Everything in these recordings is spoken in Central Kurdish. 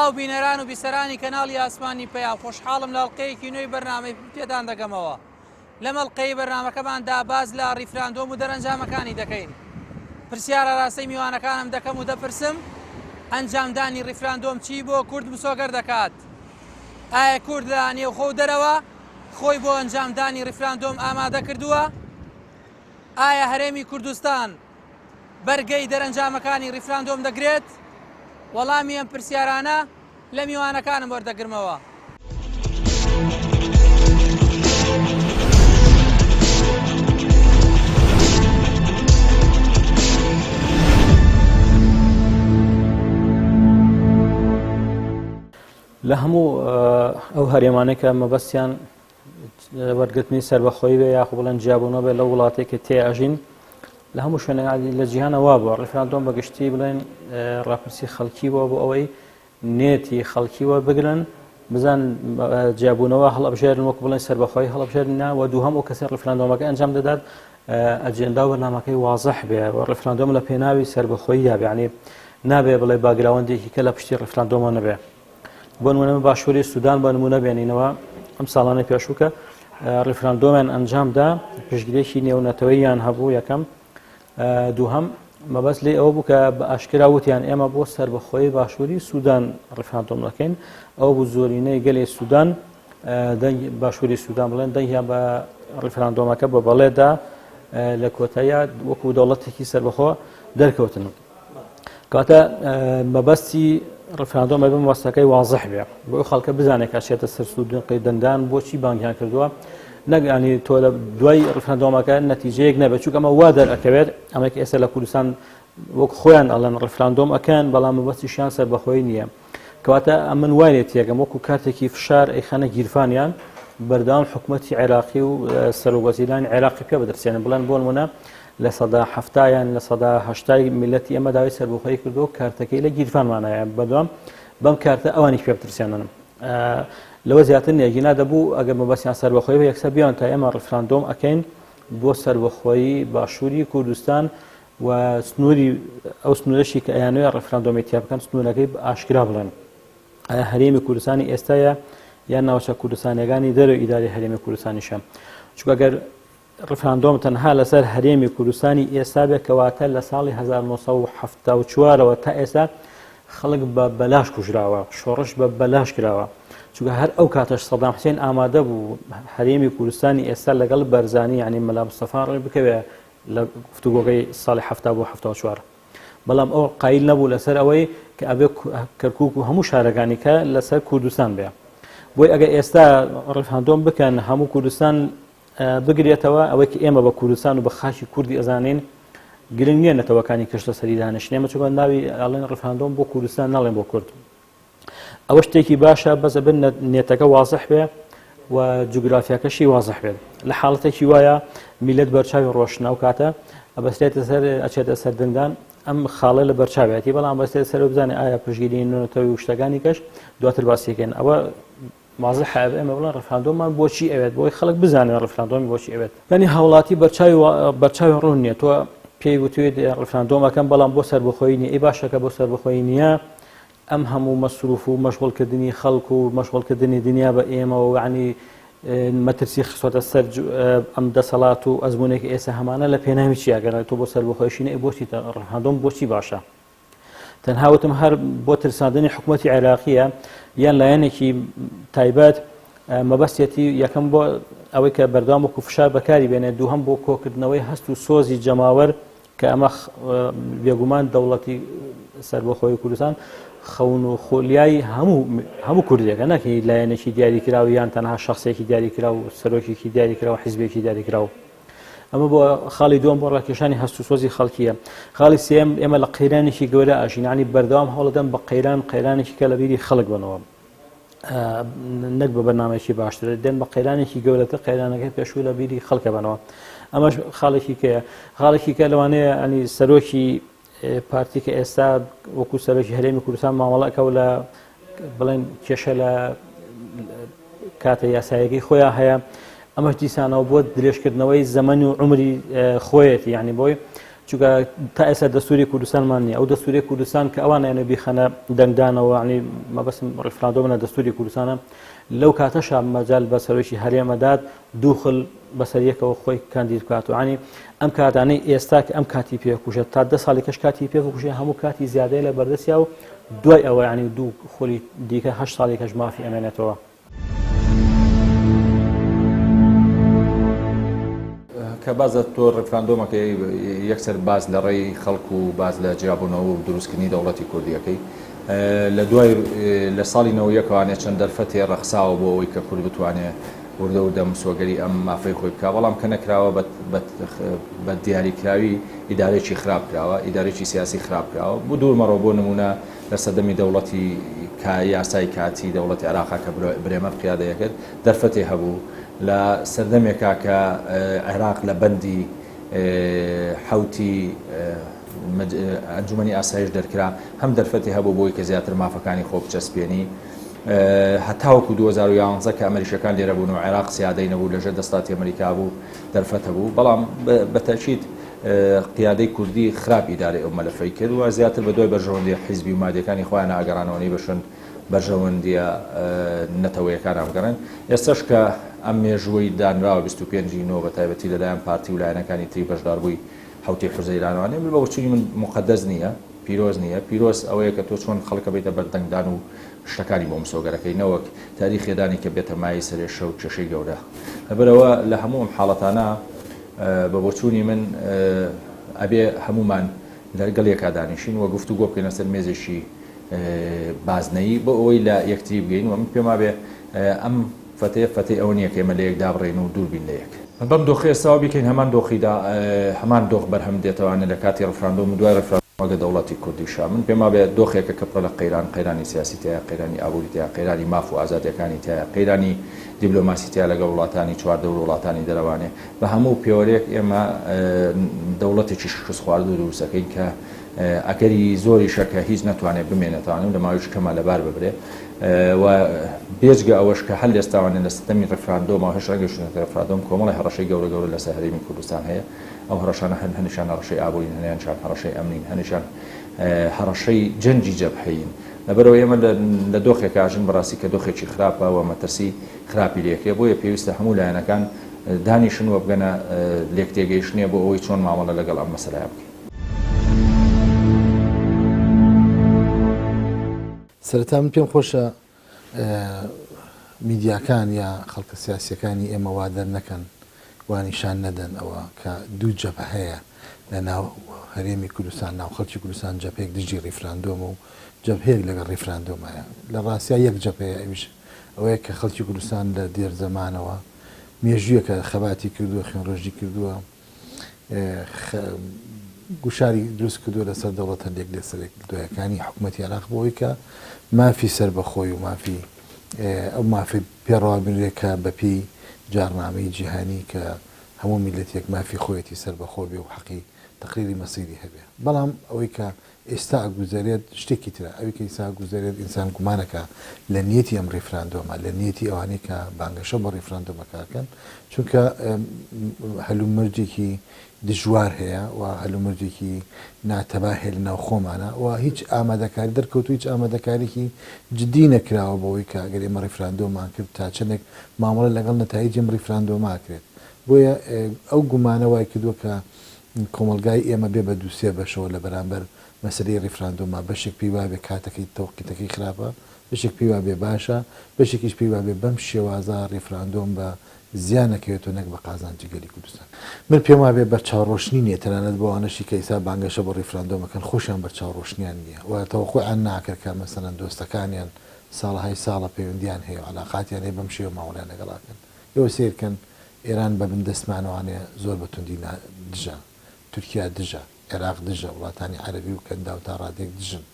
سڵاو بینەران و بیسەرانی کەناڵی ئاسمانی پەیام، خۆشحاڵم لە ئەڵقەیەکی نوێی بەرنامەی پێتان دەگەمەوە. لەم ئەڵقەی بەرنامەکەماندا باس لە ڕیفراندۆم و دەرەنجامەکانی دەکەین. پرسیار ئاراستەی میوانەکانم دەکەم و دەپرسم ئەنجامدانی ڕیفراندۆم چی بۆ کورد مسۆگەر دەکات؟ ئایا کورد لە نێوخۆ و دەرەوە خۆی بۆ ئەنجامدانی ڕیفراندۆم ئامادە کردووە؟ ئایا هەرێمی کوردستان بەرگەی دەرەنجامەکانی ڕیفراندۆم دەگرێت؟ وەڵامی ئەم پرسیارانە لە میوانەکانم وەردەگرمەوە. لە هەموو ئەو هەرێمانەی کە مەبەستیان وەرگرتنی سەربەخۆی بێ یاخو بڵێن جیابوونەوە بێ لەو وڵاتێک کە تێ ئەژین لە هەموو شوێنە لە جیهانە وا بووە ڕیفراندۆم بەگشتی بڵێن ڕاپرسی خەڵکی بووە بۆ ئەوەی نێتی خەڵکی وەربگرن بزان جیابوونەوە هەڵبژێرن وەکو بڵێن سەربەخۆی هەڵبژێرن و دووهەم ئەو کەسە ڕیفراندۆمەکە ئەنجام دەدات ئەجێندا و بەرنامەکەی وازح بێ و ڕیفراندۆم لە پێناوی سەربەخۆیی یعنی نابێ بڵێ background ێکی کە لە پشتی ڕیفراندۆمە نەبێ بۆ نمونە باشووری سودان بە نمونە بێنینەوە ئەم ساڵانەی پێشوو کە ڕیفراندۆمیان ئەنجامدا پشتگیرێکی نێونەتەوەیان هەبوو یەکەم دووهەم مەبەست لێ ئەوە بوو کە بە ئاشکرا وتیان ئێمە بۆ سەربەخۆی باشووری سودان ڕیفراندۆم دەکەین ئەو بوو زۆرینەی گەلی سودان دەنگ باشووری سودان بڵێن دەنگیان بە ڕیفراندۆمەکە بە بەڵێدا لە کۆتاییا وەکو دەوڵەتێکی سەربەخۆ دەرکەوتن. کەواتە مەبەستی ڕفراندۆم ئەبێ مەبەستەکەی وازح بێ بۆ ئەو خەڵکە بزانێت کە ئەچێتە سەر سندوقی دەنگدان بۆچی بانگیان کردووە نەک ینی تۆ لە دوای ڕفراندۆمەکە نەتیجەیەک نەبێت چونکە ئەمە وا دەرئەکەوێت ئەمە کە ئێستا لە کوردستان وەک خۆیان ئەڵێن ڕفراندۆم ئەکەن بەڵام مەبەستیشیان سەربەخۆی نییە کەواتە ئەمن وای لێ تێگەم وەکو کارتێکی فشار ئەیخەنە گیرفانیان بەردەوام حکوومەتی عێراقی و سەرۆک وەزیرانی عێراقی پێ بدرسێنن بڵێن بۆ نمونە 70% یان 80% میلەتی ئێمە داوای سەربەخۆی کردو کارتەکەی لە گیرفانمانایە بەدوام بەم کارتە ئەوانی پێ بترسێنن لەوە زیاتر نییە گینا دەبوو ئەگەر مەبەستیان سەربەخۆی بە یەکسەر بیان تا ئێمە ڕفراندۆم ئەکەین بۆ سەربەخۆیی باشووری کوردستان و سنووری ئەو سنوورەشی کە ئەیانەوێ ڕێفراندۆمی تیا بکەن سنوورەکەی بە ئاشکرا بڵێن ئایا هەرێمی کوردستانی ئێستاە یان ناوچە کوردستانیەکانی دەرەوە ئیداری هەرێمی کوردستانیشە چونکە گەر ڕفراندۆم تەنها لەسەر هەرێمی کوردستانی ئێستا بێ کەواتە لە ساڵی 1970ەوە تا ئێستا خەڵک بە بەلاش کوژراوە شۆڕش بە بەلاش کراوە چونکە هەر ئەو کاتەش سەدام حسێن ئامادە بوو هەرێمی کوردستانی ئێستا لەگەڵ بەرزانی یعنی مەلا مستەفا ڕێ بکەوێ لە گفتوگۆکەی ساڵی 70 بۆ 74 بەڵام ئەو قایل نەبوو لەسەر ئەوەی کە ئەبێ کەرکک و هەموو شارەکانی کە لەسەر کوردستان بێ بۆی ئەگە ئێستا ڕفراندۆم بکەن هەموو کوردستان بگرێتەوە ئەوەی کە ئێمە بە کوردستان و بە خاکی کوردی ئەزانین گرنگ نییە نەتەوەکانی کەش لەسەری دانیشن ئێمە چونکە ناوی ئەڵێن ڕفراندۆم بۆ کوردستان ناڵێن بۆ کورد ئەوە شتێکی باشە بەس ئەبن نێتەکە وازح بێ و جوگرافیاکەشی وازح بێت لە حاڵەتێکی وایە میلەت بەرچاوی ڕۆشنە ئەو کاتە ئەبەستێتە سەر ئەچێتە سەر دەنگدان ئەم خاڵە لە بەرچاوێتی بەڵام بەستێت سەر بزانێ ئایا پشگیری نەتەوەی و شتەکانی کەش دواتر باسیەکەن ئەوە وازحە ئێمە بڵێن ڕفراندۆممان بۆچی ئەوێت بۆی خەڵک بزانێت ڕفراندۆمی بۆچی ئەوێت یعنی هاوڵاتی بەرچاوی بەرچاوی ڕوون نییە تۆ پێی وتوێت ڕفراندۆم ئەکەم بەڵام بۆ سەربەخۆیی نییە ئەی باشەکە بۆ سەربەخۆیی نییە ئەم هەموو مەسروف و مەشغوڵکردنی خەڵک و مەشغوڵکردنی دنیا بە ئێمەوە یعنی مەترسی خستۆتە سەر ئەم دەسەڵات و ئەزمونێک ئێستا هەمانە لە پێناوی چیا گەر تۆ بۆ سەربەخۆیشی نە بۆچی ڕفراندۆم بۆچی باشە تەنها وتم هەر بۆ ترساندنی حکوومەتی عێراقیە یان لایەنێکی تایبەت مەبەستێتی یەکەم بۆ ئەوەی کە بەردەوام وەکو فشار بەکاری بێنێت دووهەم بۆ کۆکردنەوەی هەست و سۆزی جەماوەر کە ئەمە بێگومان دەوڵەتی سەربەخۆی کوردستان خەون و خۆلیای هەموو هەموو کوردێکە نەکی لایەنێکی دیاریکراو یان تەنها شخصێکی دیاریکراو سەرۆکێکی دیاریکراو حیزبێکی دیاریکراو ئەمە بۆ خاڵی دووەم بۆ ڕاکێشانی هەست و سۆزی خەڵکیە خاڵی سێم ئێمە لە قەیرانێکی گەورە ئاژین ینی بەردەوام هەوڵدەن بە قەیران قەیرانێکی کە لە بیری خەڵک بنەوە نەک بە بەرنمەیەکی باشتر دێن بە قەیرانێکی گەورەتر قەیرانەکەی پێشوو لە بیری خەڵکە بنەوە ئەمەش خاڵێکی کەیە خاڵێکی کە لەوانەیە ئەنی سەرۆکی پارتی کە ئێستا وەکو سەرۆکی هەرێمی کوردستان مامەڵەکە و لە بڵێن کێشە لە کاتە یاسایەکەی خۆیان هەیە ئەمەش دیسانەوە بۆ درێژکردنەوەی زەمن و عمری خۆیەتی یعنی بۆی چونکە تا ئێستا دەستوری کوردستانمان نییە ئەو دەستوری کوردستان کە ئەوان یانە بیخەنە دەنگدانەوە ینی مەبەستم ڕیفراندۆم لە دەستوری کوردستانە لەو کاتەشا مەجال بە سەرۆکی هەرێمەدات دووخل بەسەر یەکەوە خۆی کاندید بکات و عنی ئەم کاتانەی ئێستا کە ئەم کاتی پێکوژێت تا دە ساڵی کەش کاتی پێ بکوژێ هەموو کاتی زیادەیە لە بەردەستیا و دوای ئەوە ینی دوو خولی دیکە هە ساڵی کەش مافی ئەمێنێتەوە. کە باس لە تۆ ڕیفراندۆمەکەی یەکسەر باس لە ڕێی خەڵک و باس لە جیابوونەوە و دروستکردنی دەوڵەتی کوردیەکەی لە دوای لە ساڵی نەوەیەکوانێ چەند دەرفەتێ ڕەخساوە بۆ ئەوەی کە کورد بتوانێ وردە وردە مسۆگەری ئەم مافەی خۆی بکا، بەڵام کە نەکراوە بە دیاریکراوی ئیدارەیەکی خراپ کراوە، ئیدارەیەکی سیاسی خراپ کراوە. بۆ دوور مەڕۆ بۆ نموونە لە سەردەمی دەوڵەتی یاسای کاتی دەوڵەتی عێراقا کە برێمەر قیادەی ئەکرد دەرفەتێ هەبوو لە سەردەمێکا کە عێراق لە بەندی حەوتی ئەنجومەنی ئاسایش دەرکرا هەم دەرفەتی هەبوو بۆی کە زیاتر مافەکانی خۆ بچەسپێنی. هەتاوەکو 2011 کە ئەمریکیەکان لێرە بوون و عێراق سیادەی نەبوو لەژێر دەسەڵاتی ئەمریکا بوو دەرفەت هەبوو بەڵام بە تەئکید قیادەی کوردی خراپ ئیدارەی ئەو مەلەفەی کرد و زیاتر بە دوای بەرژەوەندیە حیزبی و مادیەکانی خۆیان ئاگەڕانەوە نەی بە شوێن بەرژەوەندیە نەتەوەیەکان بگەڕێن ئێستاش کە ئەم مێژووەی دانراوە 25 ی نۆ بە تایبەتی لەلایەن پارتی و لایەنەکانی تری بەشداربووی حەوتی حوزەیرانەوانێ بە بۆچوونی من موقەدەس نییە پیرۆز نییە، پیرۆز ئەوەیە کە تۆ چۆن خەڵک ئەبەیتە بەر دەنگدان و شتەکانی بۆ مسۆگەرەکەی نەوەک تاریخێ دانی کە بێتە مایەی سەرێشە و کێشەی گەورە. لەبەرئەوە لە هەموو ئەم حاڵەتانە بە بۆچوونی من ئەبێ هەموومان لەگەڵ یەکا دانیشین و گفتوگۆ بکەین لەسەر مێزێکی بازنەیی بۆ ئەوەی لە یەکتری بگەین و من پێم وابێ ئەم فەتەیە فەتەی ئەوە نییە کە ئێمە لە یەک دابڕێین و دوور بین لە یەک. بەم دۆخەی ئێستاوە بیکەین هەمان دۆخی دا هەمان دۆخ بەرهەم دێتەوانێ لە کاتی ڕفراندۆم و دوای ڕفراندۆم ئەگە دەوڵەتی کوردیشە من پێم وابێ دۆخێکە کە پڕە لە قەیران قەیرانی سیاسی تیایە قەیرانی ئابووری تیایە قەیرانی ماف و ئازادیەکانی تیایە قەیرانی دیبلۆماسی تیایە لەگەڵ وڵاتانی چواردەور و وڵاتانی دەرەوانێ بە هەموو پێوەرێک ئێمە دەوڵەتێکی شکستخواردوو دروست ئەکەین کە ئەگەری زۆریشە کە هیچ نەتوانێت بمێنێتەوانێ و لە ماوەیەکی کەما لەبار ببرێ و بێجگە ئەوەش کە هەر لێستاوانێ لە سیستەمی ڕیفراندۆمەوە هێشتا نەگەیشتوونەتە ڕیفراندۆم کۆمەڵی هەڕەشەی گەورە گەورە لەسەر هەرێمی کوردستان هەیە ئەو هەڕەشانە هەن هەنێکیان هەڕەشەی ئابوورین هەنێکیان هەڕەشەی ئەمنین هەنێکیان هەڕەشەی جەنگی جەبهەیین لەبەرئەوەی ئێمە لە دۆخێکا ئەژین بەڕاستی کە دۆخێکی خراپە و مەترسی خراپی لێکرێ بۆیە پێویستە هەموو لایەنەکان دانیشن و بگەنە لێکتێگەیشتنێ بۆ ئەوەی چۆن مامەڵە لەگەڵ ئەم مەسەلەیە بکەین. سەرەتا من پێم خۆشە میدیاکان یا خەڵکە سیاسیەکانی ئێمە وا دەرنەکەن وا نیشان نەدەن ئەوە کە دوو جەبهە هەیە لە ناو هەرێمی کوردستان ناو خەڵکی کوردستان جەبهەیەک دژی ڕیفراندۆمە و جەبهەیەک لەگەڵ ڕیفراندۆمایە لە ڕاستیا یەک جەبهەیە ئەویش ئەوەیە کە خەڵکی کوردستان لە دێر زەمانەوە مێژوویەکە خەباتی کردووە خوێنڕێژی کردووە گوشاری دروست کردووە لەسەر دەوڵەتە لێک لەسەرێک دوایەکانی حکوومەتی عێراق بۆ ئەوەی کە مافی سەربەخۆی و مافی ئەو مافی پێڕەوا بنرێت کە بەپێی جاڕنامەی جیهانی کە هەموو میللەتێک مافی خۆیەتی سەربەخۆ بێ و حەقی تەقریری مەسیری هەبێ بەڵام ئەوەی کە ئێستا ئەگوزەرێت شتێکی ترە، ئەوی کە ئیستا ئەگوزەرێت ئینسان گومانەکا لە نیەتی ئەم ڕیفراندۆمە، لە نیەتی ئەوانەی کە بانگەشە بۆ ڕیفراندۆمەکە ئەکەن، چونکە هەلومەرجێکی دژوار هەیە و هەلومەرجێکی ناتەبا هەیە لە ناو خۆمانا و هیچ ئامادەکاری دەرکەوتوو هیچ ئامادەکاریی جدی نەکراوە بەوەی کە ئەگەر ئێمە ڕیفراندۆممان کرد تا چەندێک مامەڵە لەگەڵ نەتایجی ئەم ڕیفراندۆمە ئەکرێت. بۆیە ئەو گومانە وای کردووە کە کۆمەڵگای ئێمە بێ بە دوو سێ بەشەوە لە بەرامبەر مەسەلەی ڕیفراندۆما، بەشێک پێی وابێ کاتەکەی تەوقیتەکەی خراپە، بەشێک پێی وابێ باشە، بەشێکیش پێی وابێ بەم شێوازە ڕیفراندۆم بە زیان ئەکەوێتەوە نەک بە قازانجی گەلی کوردستان. من پێم وابێ بەرچاوڕۆشنی نییە، تەنانەت بۆ ئەوانەشی کە ئیستا بانگەشە بۆ ڕیفراندۆم ئەکەن خۆشیان بەرچاوڕۆشنیان نییە و تەوەقوعیان ناکرد کە مەسەلەن دۆستەکانیان ساڵەهای ساڵە پەیوەندیان هەیە و عەلاقاتیان هەیە بەم شێوە مامەڵەیان لەگەڵ ئەکەن. ئێوە سەیر کەن ئێران بە بن دەستمانەوانێ زۆر بە توندی نا دژە، تورکیا دژە، عێراق دژە، وڵاتانی عەرەبی و کەنداو تا ڕادەیەک دژن،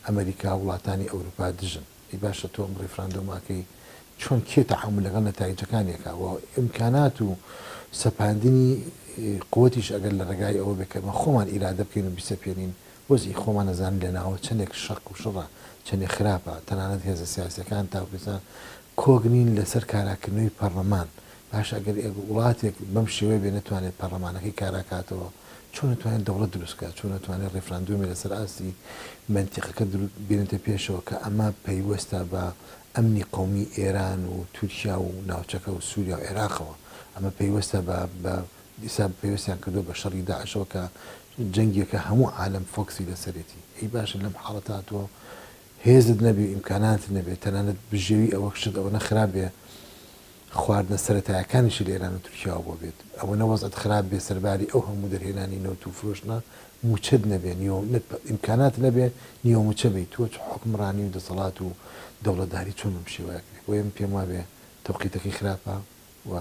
ئەمەریکا و وڵاتانی ئەوروپا دژن. ئەی باشە تۆ ئەم ڕیفراندۆمە ئەکەی چۆن کێ تەعامول لەگەڵ نەتایجەکانی ئەکا و ئیمکانات و سەپاندنی قوتیش ئەگەر لە ڕێگای ئەوە بێ کە ئێمە خۆمان ئیرادە بکەین و بیسەپێنین وەزعی خۆمان ئەزانین لە ناوە چەندێک شەق و شڕە، چەندێک خراپە، تەنانەت هێزە سیاسیەکان تاوەکو ئێستا کۆک نین لەسەر کاراکردنەوەی پەڕلەمان، باشە ئەگەر وڵاتێک بەم شێوەیە بێ نەتوانێت پەڕلەمانەکەی کارا کاتەوە. چۆن ئەتوانێت دەوڵەت دروست کات؟ چۆن ئەتوانێت ڕیفراندۆمێ لەسەر ئاستی مەنتیقەکە بێنێتە پێشەوە کە ئەمە پەیوەستە بە ئەمنی قەومی ئێران و تورکیا و ناوچەکە و سوریا و عێراقەوە؟ ئەمە پەیوەستە بە بە ئیستا پەیوەستیان کردووە بە شەڕی داعشەوە کە جەنگێکە هەموو عالەم فۆکسی لەسەرێتی. ئەی باشە لەم حاڵەتە تۆ هێزت نەبێ و ئیمکاناتت نەبێ تەنانەت بژێوی ئەوە شت ئەوەنە خراپ بێ خواردنە سەرەتایەکانیشی لە ئێران و تورکیاوە بۆ بێت ئەوەنە وەزعت خراپ بێ سەرباری ئەو هەموو دەرهێنانی نەوت و فرۆشتنە موچەت نەبێ نیوە ئیمکانات نەبێ نیوە موچە بی تۆ حوکمڕانی و دەسەڵات و دەوڵەتداری چۆن بەم شێوەیە ئەکرێ بۆیە من پێم وابێ تەوقیتەکەی خراپە و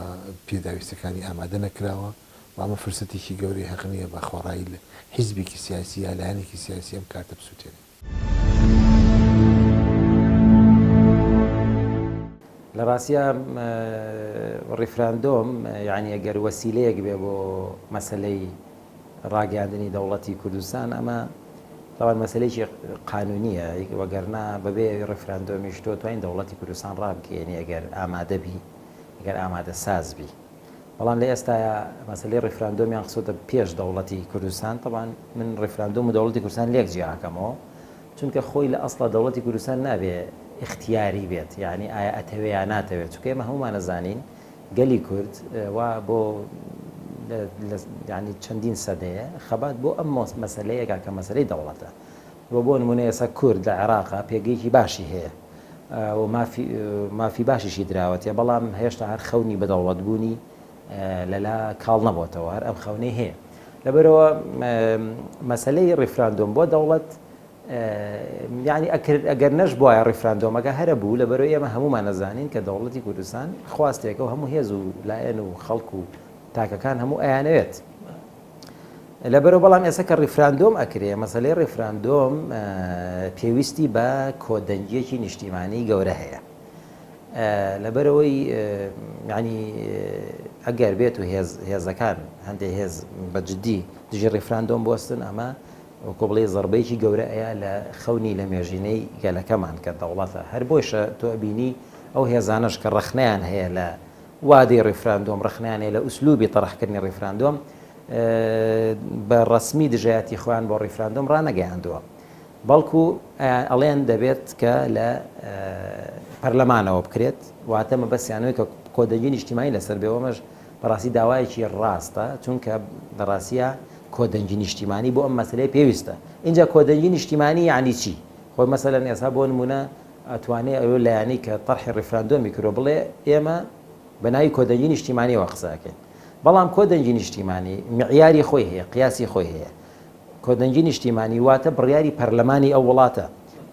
پێداویستەکانی ئامادە نەکراوە و ئەمە فرسەتێکی گەورەی هەق نییە بە خۆڕایی حیزبێکی سیاسی یا لایەنێکی سیاسی ئەم کارتە بسوتێنێ. لە ڕاستیا ڕیفراندۆم یعنی ئەگەر وەسیلەیەک بێ بۆ مەسەلەی ڕاگەیاندنی دەوڵەتی کوردستان ئەمە تاوان مەسلەیەکی قانونیە وەگەرنا بەبێ ڕیفراندۆمیش تۆ توانین دەوڵەتی کوردستان ڕابگەیەنی ئەگەر ئامادە بی ئەگەر ئامادە ساز بی بەڵام لە ئێستایا مەسەلەی ڕیفراندۆمیان خستۆتە پێش دەوڵەتی کوردستان، تەبعەن من ڕیفراندۆم و دەوڵەتی کوردستان لێک جیاکەمەوە، چونکە خۆی لە ئەسڵا دەوڵەتی کوردستان نابێ ئیختیاری بێت، یانی ئایا ئەتەوێ یا ناتەوێ، چونکە ئێمە هەموومان ئەزانین گەلی کورد وا بۆ یانی چەندین سەدەیە خەبات بۆ ئەم مەسەلەیەکە کە مەسەلەی دەوڵەتە و بۆ نمونە ئێستا کورد لە عێراقا پێگەیەکی باشی هەیە و مافی مافی باشیشی دراوەتێ بەڵام هێشتا هەر خەونی بە دەوڵەت بوونی لەلا کاڵ نەبۆتەوە هەر ئەم خەونەی هەیە لەبەرەوە مەسلەی ڕیفراندۆم بۆ دەوڵەت یعنی ئەگەر نەش بواە ڕیفراندۆمەکە هەرە بوو لەبەرەوە ئێمە هەمومان نەزانین کە دەوڵەتی کوردستان خواستێکە و هەموو هێز و لایەن و خەڵک و تاکەکان هەموو ئەیانەوێت لەبەرو بەڵام ئێستا کە ڕیفراندۆم ئەکرێ مەسەلەی ڕیفراندۆم پێویستی بە کۆدەنگیەکی نیشتیمانی گەورە هەیە لەبەرەوەی ینی ئەگەر بێت و هێزەکان هەندێک هێز بە جددی دژی ڕیفراندۆم بوەستن ئەمە وەکۆ بڵێ زەربەیەکی گەورە ئەیا لە خەونی لە مێژینەی گەلەکەمان کە دەوڵەتە هەر بۆیشە تۆ ئەبینی ئەو هێزانەش کە ڕەخنەیان هەیە لە وادەی ڕیفراندۆم، ڕەخنەیان هەیە لە ئوسلوبی تەرحکردنی ڕیفراندۆم، بە ڕەسمی دژایەتی خۆیان بۆ ڕیفراندۆم ڕانەگەیاندووە، بەڵکو ئەڵێن دەبێت کە لە پەرلەمانەوە بکرێت، واتە مەبەستیان ئەوەیە کە کۆدەنگی نیشتیمانی لەسەر بێ، ئەمەش بەڕاستی داوایەکی ڕاستە، چونکە لە ڕاستیا کۆدەنگی نیشتیمانی بۆ ئەم مەسەلەیە پێویستە. ئینجا کۆدەنگی نیشتیمانی یەعنی چی؟ خۆی مەسەلەن ئێستا بۆ نموونە ئەتوانێ ئەو لایەنەی کە تەرحی ڕیفراندۆمی کردوە بڵێ ئێمە بە ناوی کۆدەنگی نیشتیمانیەوە قسە ئەکەین. بەڵام کۆدەنگی نیشتیمانی معیاری خۆی هەیە، قیاسی خۆی هەیە. کۆدەنگی نیشتیمانی واتە بڕیاری پەرلەمانی ئەو وڵاتە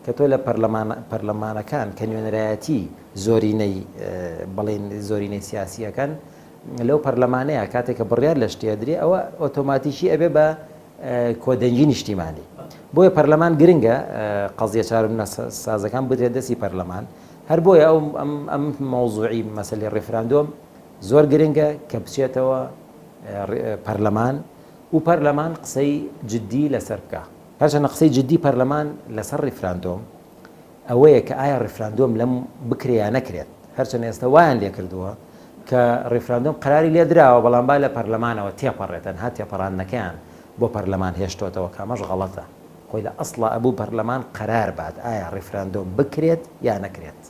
کە تۆ لە پەرلەمان پەرلەمانەکان کە نوێنەرایەتی زۆرینەی بڵێن زۆرینەی سیاسیەکەن لەو پەرلەمانەیە کاتێک کە بڕیار لە شتێ درێ ئەوە ئۆتۆماتیکی ئەبێ بە کۆدەنگی نیشتیمانی. بۆیە پەرلەمان گرنگە قەزیە چارەنووسسازەکان بدرێت دەستی پەرلەمان. هەر بۆیە ئەو ئەم مەوزوعی مەسەلەی ڕیفراندۆم زۆر گرنگە کە بچێتەوە پەرلەمان و پەرلەمان قسەی جدی لەسەر بکا. هەرچەندە قسەی جدی پەرلەمان لەسەر ڕیفراندۆم ئەوەیە کە ئایا ڕیفراندۆم لەم بکرێ یا نەکرێت، هەرچەند ئێستا وایان لێکردووە کە ڕیفراندۆم قەراری لێدراوە بەڵام با لە پەرلەمانەوە تێپەڕێت، تەنها تێپەڕاندنەکەیان بۆ پەرلەمان هێشتۆتەوە کە ئەمەش غەڵەتە، خۆی لە ئەسڵا ئەبوو پەرلەمان قەرار بات ئایا ڕیفراندۆم بکرێت یا نەکرێت.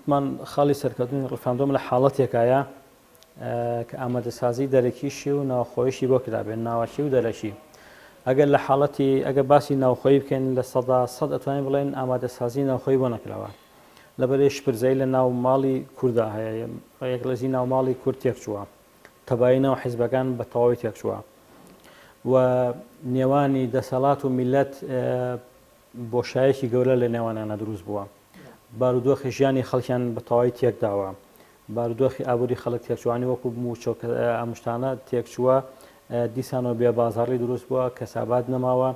وتمان خاڵی سەرکەوتنی ڕیفراندۆم لە حاڵەتێکایە کە ئامادەسازی دەرەکیشی و ناوخۆیشی بۆ کرابێت ناوەکی و دەرەکی ئەگەر لە حاڵەتی ئەگە باسی ناوخۆی بکەین 100% ئەتوانین بڵێن ئامادەسازی ناوخۆی بۆ نەکراوە لەبەرەی شپرزەیی لە ناو ماڵی کوردا هەیە، یەکڕیزی ناو ماڵی کورد تێکچووە، تەبایی ناو حیزبەکان بە تەواوی تێکچووە و نێوانی دەسەڵات و میللەت بۆشایەکی گەورە لە نێوانیانە دروست بووە. بارودۆخی ژیانی خەڵکیان بە تەواوی تێکداوە. بارودۆخی ئابووری خەڵک تێکچووانی وەکو مووچە و ئەم شتانە تێکچووە، دیسانەوە بێ بازاڕی دروست بووە، کەسابات نەماوە،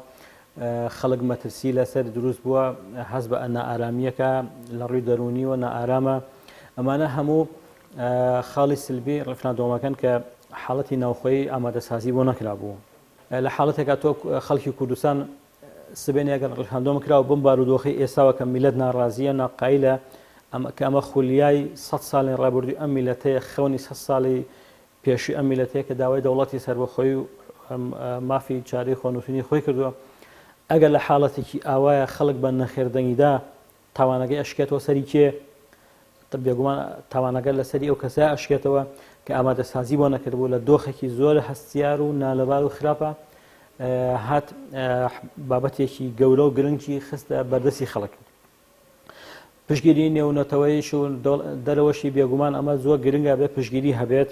خەڵک مەترسی لەسەر دروست بووە، هەست بە نائارامییەکە لە ڕووی دەروونیەوە نائارامە، ئەمانە هەموو خاڵی سلبی ڕیفراندۆمەکەن کە حاڵەتی ناوخۆیی ئامادەسازی بۆ نەکرابوو. لە حاڵەتێکا تۆ خەڵکی کوردستان سبەینێ ئەگەر ڕیفراندۆم کرا و بەم بارودۆخەی ئێستاوە کە میلەت ناڕازییە ناقایلە ئەمە کە ئەمە خولیای سەد ساڵی ڕابردووی ئەم میلەتەیە خەونی سەد ساڵی پێشووی ئەم میلەتەیە کە داوای دەوڵەتی سەربەخۆی و مافی چارەی خۆنووسینی خۆی کردووە ئەگەر لە حاڵەتێکی ئاوایە خەڵک بە نەخێر دەنگیدا تاوانەکەی ئەشکێتەوە سەری کێ؟ بێگومان تاوانەکە لەسەری ئەو کەسە ئەشکێتەوە کە ئامادەسازی بۆ نەکردبوو لە دۆخێکی زۆر هەستیار و نالەبار و خراپە هات بابەتێکی گەورە و گرنگی خستە بەردەستی خەڵک. پشگیری نێونەتەوەیش و دەرەوەشی بێگومان ئەمە زۆر گرنگە بێ پشگیری هەبێت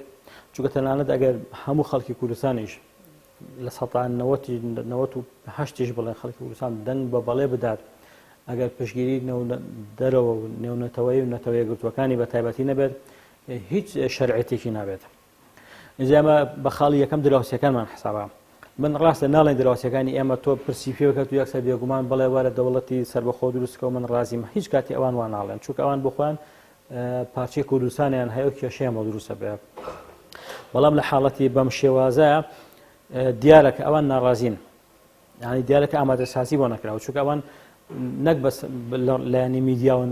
چونکە تەنانەت ئەگەر هەموو خەڵکی کوردستانیش نەوەت و هەشتیش بڵێن خەڵکی کوردستان دەنگ بە بەڵێ بدات ئەگەر پشتگیری دەرەوە و نێونەتەوەی و نەتەوە یەکگرتووەکانی بە تایبەتی نەبێت هیچ شەرعێتێکی نابێت ئینجا ئێمە بە خاڵی یەکەم دراوسەکانمان حسابە من ڕاستە ناڵێن دراوسەکانی ئێمە تۆ پرسی پێ بکە تو یەکسەر بێگومان بڵێ وەرە دەوڵەتی سەربەخۆ دروستکەوە من ڕازیم هیچ کاتی ئەوان وا ناڵێن چونکە ئەوان بۆ خۆیان پارچەی کوردستانیان هەیە و کێشەیان بۆ دروستە بێ بەڵام لە حاڵەتی بەم شێوازە دیارە کە ئەوان ناڕازین ینی دیارە کە ئامادەسازی بۆ نەکراوە چونکە ئەوان نەک بەس لایەنی میدیاوە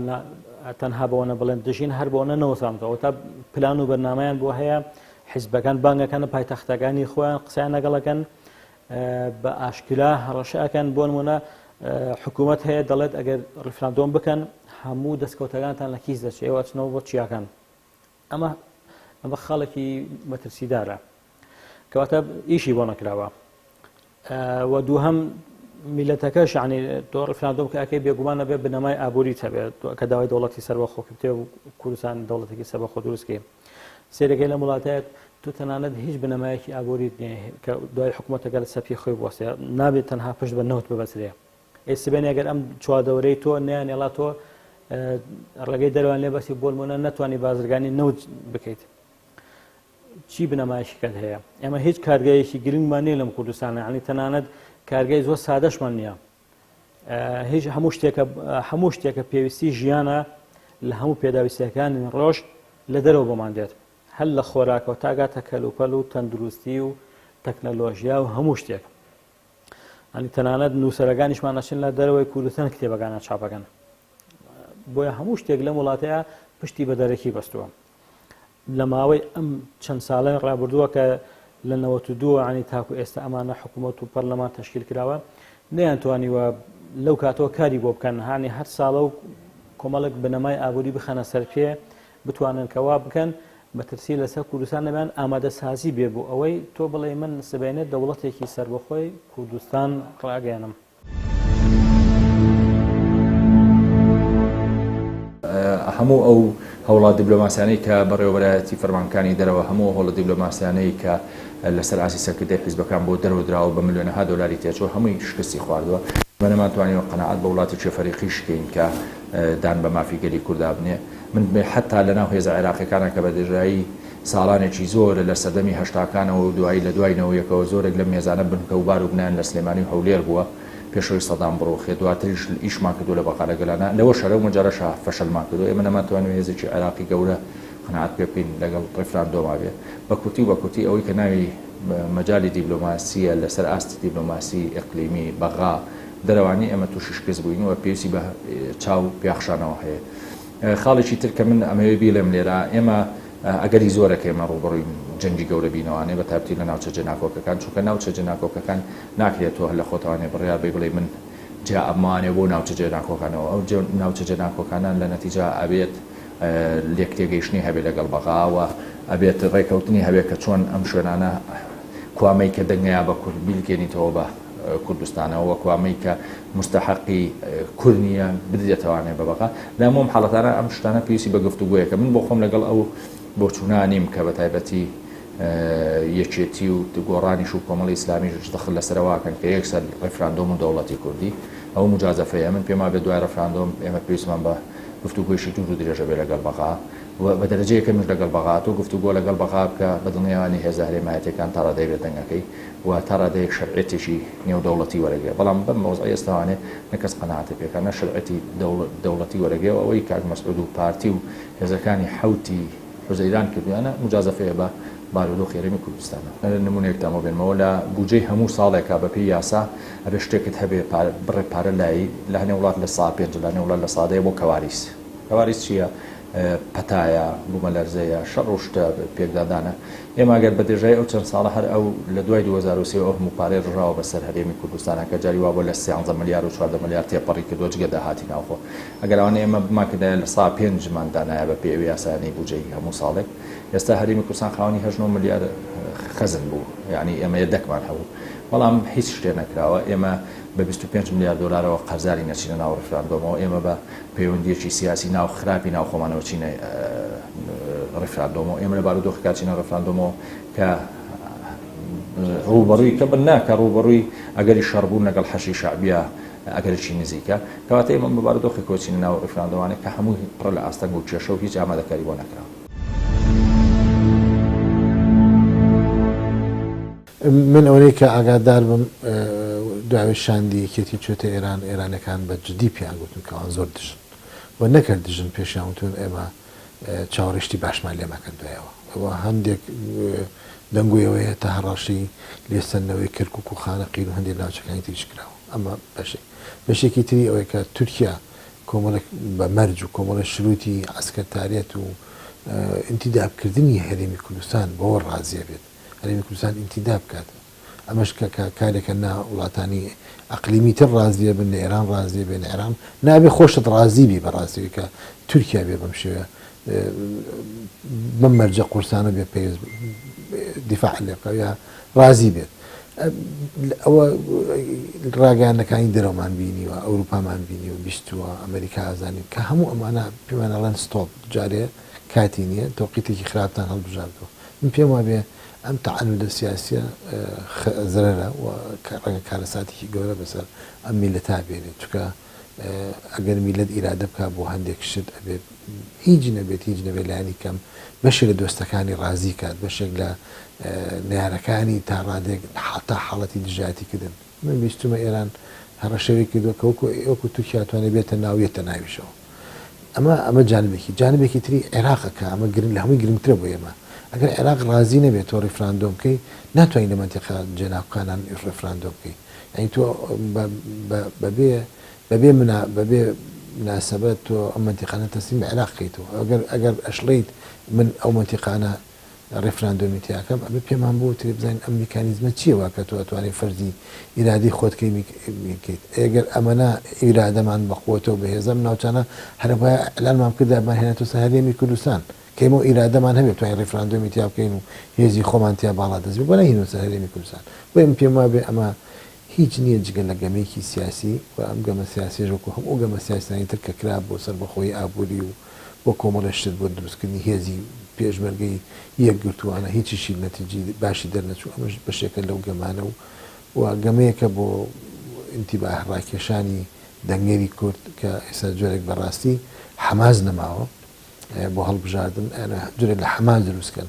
تەنها بەوەنە بڵێن دژین هەر بۆ نەوەسانەوە تا پلان و بەرنمەیان بۆ هەیە حیزبەکان بانگەکان پایتەختەکانی خۆیان قسەیان لەگەڵەکەن بە ئاشکرا هەڕەشە ئەکەن بۆ نمونە حکوومەت هەیە دەڵێت ئەگەر ڕیفراندۆم بکەن هەموو دەستکەوتەکانتان لە کیس دەچێت ئێوە ئەچنەوە بۆ چیاکان ئەمە ئەمە خاڵێکی مەترسیدارە کەواتە ئیشی بۆ نەکراوە و دووهەم میلەتەکەش ینی تۆ ڕفراندۆم کە ئەەکەی بێگومان نەبێ بنەمای ئابووری هەبێت کە داوای دەوڵەتی سەربەخۆ کردێ و کوردستان دەوڵەتێکی سەربەخۆ دروستکەی سەیرەکەی لەم وڵاتەیە تۆ تەنانەت هیچ بنەمایەکی ئابووریت نییە کە دوای حکوومەتەکە لە سەپی خۆی بوەستێ نابێت تەنها پشت بە نەوت ببەسترێ ئەی سبێنێ ئەگەر ئەم چواردەورەی تۆ نیانێڵا تۆ ڕێگەی دەروان لێ بەسی بۆ نمونە نەتوانی بازرگانی نەوت بکەیت چی بنەمایشی کەت هەیە ئێمە هیچ کارگەیەکی گرنگمان نییە لەم کوردستانە ینی تەنانەت کارگەی زۆر سادەشمان نییە هیچ هەموو شتێکە هەموو شتێکە پێویستی ژیانە لە هەموو پێداویستیەکانی ڕۆژ لە دەرەوە بۆمان دێت هەر لە خۆراکەوە تاگاتە کەلوپەل و تەندروستی و تەکنەلۆژیا و هەموو شتێک ئەنی تەنانەت نووسەرەکانیشمان ئەچن لە دەرەوەی کوردستان کتێبەکانە چاپەکەن بۆیە هەموو شتێک لەم وڵاتەیە پشتی بە دەرەکی بەستووە لە ماوەی ئەم چەند ساڵەی ڕابردووە کە لە 92 عنی تاکو ئێستا ئەمانە حکوومەت و پەرلەمان تەشکیل کراوە نەیانتوانیوە لەو کاتەوە کاری بۆ بکەن هانی هەر ساڵە و کۆمەڵێک بنەمای ئابووری بخەنە سەر پێ بتوانن کەوا بکەن مەترسی لەسەر کوردستان نەبان ئامادەسازی بێ بۆ ئەوەی تۆ بڵێ من سبەینێ دەوڵەتێکی سەربەخۆی کوردستان ڕاگەیەنم. هەموو ئەو هەوڵە دیبلۆماسیانەی کە بەڕێوەبەرایەتی فەرمانکانی دەرەوە هەموو ئەو هەوڵە دیبلۆماسیانەی کە لەسەر ئاستی سەرکردەی حیزبەکان بۆ دەرەوە دراوە بە ملیۆنەها دۆلاری تێچووە هەمووی شکستی خواردووە. ئێمە نەمانتوانیوە قەناعەت بە وڵاتێکی فەریقیش کەین کە دان بە مافی گەلی کوردا بنێ. من حەتا لەناو هێزە عێراقیەکانا کە بە درێژایی ساڵانێکی زۆر لە سەردەمی هەشتاکانەوە و دوایی لە دوای نەوەیەکەوە زۆرێک لەم هێزانە بنکە و بار و بنایان لە سلێمانی و هەولێر بووە پێش ئەوەی سەدام بڕوخێ دواتریش ئیشمان کردووە لە بەغا لەگەلانا لەوەشە لەو مەجالەشا فەشەلمان کردووە ئێمە نەمانتوانیوە هێزێکی عێراقی گەورە قەناعەت پێ بکەین لەگەڵ ڕیفراندۆما بێ بە کورتی و بە کورتی ئەوەی کە ناوی مەجالی دیبلۆماسیە لەسەر ئاستی دیبلۆماسی ئیقلیمی بەغا دەرەوانی ئێمە تووشی شکست بووین و پێویستی بە چاو پیاخشانەوە هەیە. خاڵێکی تر کە من ئەمەوێ بیڵێم لێرە، ئێمە ئەگەری زۆرە کە ئێمە ڕووبەڕووی جەنگی گەورە بینەوانێ بە تایبەتی لە ناوچە جێناکۆکەکان، چونکە ناوچە جێناکۆکەکان ناکرێت تۆ هەر لە خۆتەوانێ بڕیار بەی بڵێی من جیا ئەبمەوانێ بۆ ناوچە جێناکۆکانەوە، ئەو ناوچە جێناکۆکانە لە نەتیجە ئەبێت لێکتێگەیشتنی هەبێ لەگەڵ بەغا و ئەبێت ڕێکەوتنی هەبێ کە چۆن ئەم شوێنانە کوامەی کە دەنگەیا بە کورد بیلکێنیتەوە بە کوردستانەوە وەک وامەی کە موستەحەقی کورد نییە بدرێتەوانێ بە بەغا لە هەموو ئەم حاڵەتانە ئەم شتانە پێویستی بە گفتوگۆیەکە من بۆ خۆم لەگەڵ ئەو بۆچوونە نیم کە بە تایبەتی یەکێتی و گۆڕانیش و کۆمەڵی ئیسلامیش دەخل لەسەرەوە کەن کە یەکسەر ڕیفراندۆم و دەوڵەتی کوردی ئەو مجازەفەیە من پێم وابێ دوای ڕیفراندۆم ئێمە پێویستمان بە گفتوگۆیشی دوور و درێژە بێ لەگەڵ بەغا و بە دەرەجە یەکەمیش لەگەڵ بەغا تۆ گفتوگۆ لەگەڵ بەغا بکە بە دڵنیاوانی هێزە هەرێمایەتیەکان تا ڕادەیەک بێ دەنگەکەی و تا ڕادەیەک شەرعیەتێکی نێودەوڵەتی وەرەگرێ، بەڵام بەم وەزعەی ئێستاوانێ نە کەس قەناعەتی پێ کا، نە شەرعیەتی دەوڵەتی وەرەگرێ و ئەوەی کاک مەسعود و پارتی و هێزەکانی حەوتی حوزەیران کردویانە موجازەفەیە بە. بارودۆخی هەرێمی کوردستانە. نمونەیەکتان بۆ بێنمەوە لە بوجەی هەموو ساڵێکا بە پێی یاسا ئەبێ شتێکت هەبێ پارە بڕێ پارە لای لە هەنێ وڵات لە سا پێنج لە هەنێ وڵات لە سا دەیە بۆ کەواریس کەواریس چییە؟ پەتایە، بومەلەرزەیە، شەڕ و شتە پێکدادانە. ئێمە ئەگەر بە درێژایی ئەو چەند ساڵە هەر ئەو لە دوای 2003 ئەو هەموو پارەی ڕژاوە بەسەر هەرێمی کوردستانا کە جاری وابووە لە سیانزە ملیار و 14 ملیار تێپەڕی کردووە جگە داهاتی ناوخۆ ئەگەر ئەوانە ئێمە بمانکردایە لە سا پێنجمان دانایە بە پێی ئەو یاسایانەی بوجەی هەموو ساڵێک ئێستا هەرێمی کوردستان خاوەنی هەشت نۆ ملیار خەزن بوو یانی ئێمە یەدەکمان هەبوو بەڵام هیچ شتێ نەکراوە ئێمە بە 25 ملیار دۆلارەوە قەرزاری نەچینە ناو ڕیفراندۆمەوە ئێمە بە پەیوەندییەکی سیاسی ناو خراپی ناو خۆمانەوە چینە ڕیفراندۆمەوە ئێمە لە بارودۆخێکا چینە ڕیفراندۆمەوە کە ڕووبەڕووی کە بن نا کە ڕووبەڕووی ئەگەری شەڕبوون لەگەڵ حەشی شەعبیە ئەگەرێکی نزیکە کەواتە ئێمە بە بارودۆخێکەوە چینە ناو ڕیفراندۆمانێک کە هەمووی پڕە لە ئاستەنگ و کێشە و هیچ ئامادەکاری بۆ نەکراوە. من ئەوەی کە ئاگادار بم دوای شاندی یەکێتی چۆتە ئێران، ئێرانەکان بە جدی پێیان گوتن کە ئەوان زۆر دژن و نەک هەر دژن پێشیان وتون ئێمە چاوەڕێی شتی باشمان لێ مەکەن دوایەوە و هەندێک دەنگۆی ئەوەیە هەتا هەڕەشەی لێسەندنەوەی کەرکوک و خانەقین و هەندێک ناوچەکانی تریش کراوە ئەمە بەشێک بەشێکی تری ئەوەیە کە تورکیا کۆمەڵێک بە مەرج و کۆمەڵێک شروتی عەسکەرتاریەت و ئینتیدابکردنی هەرێمی کوردستان بەوە ڕازیە بێت هەرێمی کوردستان ئینتیداب بکات ئەمەش کە کە کارێکە نا وڵاتانی ئەقلیمی تر ڕازیە بن نە ئێران ڕازیە بێ نە عێراق نابێ خۆشت ڕازی بی بەڕاستی کە تورکیا بێ بەم شێوەیە بەم مەرجە قورسانە بێ پێویست دیفاع لێ بکا یا ڕازی بێت ئەوە ڕاگەیاندنەکانی دەرەوەمان بینیوە ئەوروپامان بینیوە بیستووە ئەمریکا ئەزانین کە هەموو ئەمانە پێمان ئەڵێن stop جارێ کاتی نییە تەوقیتێکی خراپتان هەڵبژاردووە من پێم وابێ ئەم تەعەنودە سیاسیە زەرەرە و ڕەنگە کارەساتێکی گەورە بەسەر ئەم میللەتە بێنێت چونکە ئەگەر میللەت ئیرادە بکا بۆ هەندێک شت ئەبێ هیچ نەبێت هیچ نەبێت لایەنی کەم بەشێک لە دۆستەکانی ڕازی کات بەشێک لە نەیارەکانی تا ڕادێک تا حاڵەتی دژایەتی کردن من بیستومە ئێران هەڕەشەوی کردوە کە وەکو وەکو تورکیا توانێ بێتە ناو یەتە ناویشەوە ئەمە ئەمە جانبێکی جانبێکی تری عێراقە کە ئەمە گرنگ لە هەمووی گرنگترە بۆ ئێمە ئەگەر عێراق ڕازی نەبێت تۆ ڕیفراندۆم بکەی ناتوانانی لە مەنتیقە جێناکۆکانان ڕیفراندۆم بکەی یانی تۆ بەبێ بەبێ منا بەبێ مناسبەت تۆ ئەم مەنتیقانە تەسلیم بە عێراق کەیتەوە ئەگەر ئەگەر ئەشڵێیت من ئەو مەنتیقانە ڕیفراندۆمی تیاکەم ئەبێ پێمان بوترێ بزانین ئەم میکانیزمە چیە وا کە تۆ ئەتوانی فەرزی ئیرادەی خۆت کەی کەیت ئەگەر ئەمەنا ئیرادەمان بە قوەتەو بەهێزە ئەم ناوچانە هەرەبایە ئیعلانمان بکردایە بمانهێنایەتەوە سەر هەرێمی کوردستان کە ئێمەو ئیرادەمان هەبێ بتوانین ڕیفراندۆمی تیا بکەین و هێزی خۆمان تیا باڵا دەست بێ بۆ نەهینەوە سەر هەرێمی کوردستان بۆیە من پێم وابێ ئەمە هیچ نییە جگە لە گەمەیەکی سیاسی و ئەم گەمە سیاسیەش وەکو هەموو گەمە سیاسیانی تر کە کرا بۆ سەربەخۆیی ئابووری و بۆ کۆمەڵێ شت بۆ دروستکردنی هێزی پێشمەرگەی یەکگرتووانە هیچیشی نەتیجەی باشی دەرنەچوو ئەمەش بەشێکە لەو گەمانە و و گەمەیەکە بۆ ئینتیباه ڕاکێشانی دەنگەری کورد کە ئێستا جۆرێک بەڕاستی حەماس نەماوە. بۆ هەڵبژاردن جۆرێک لە حەماس دروست کەن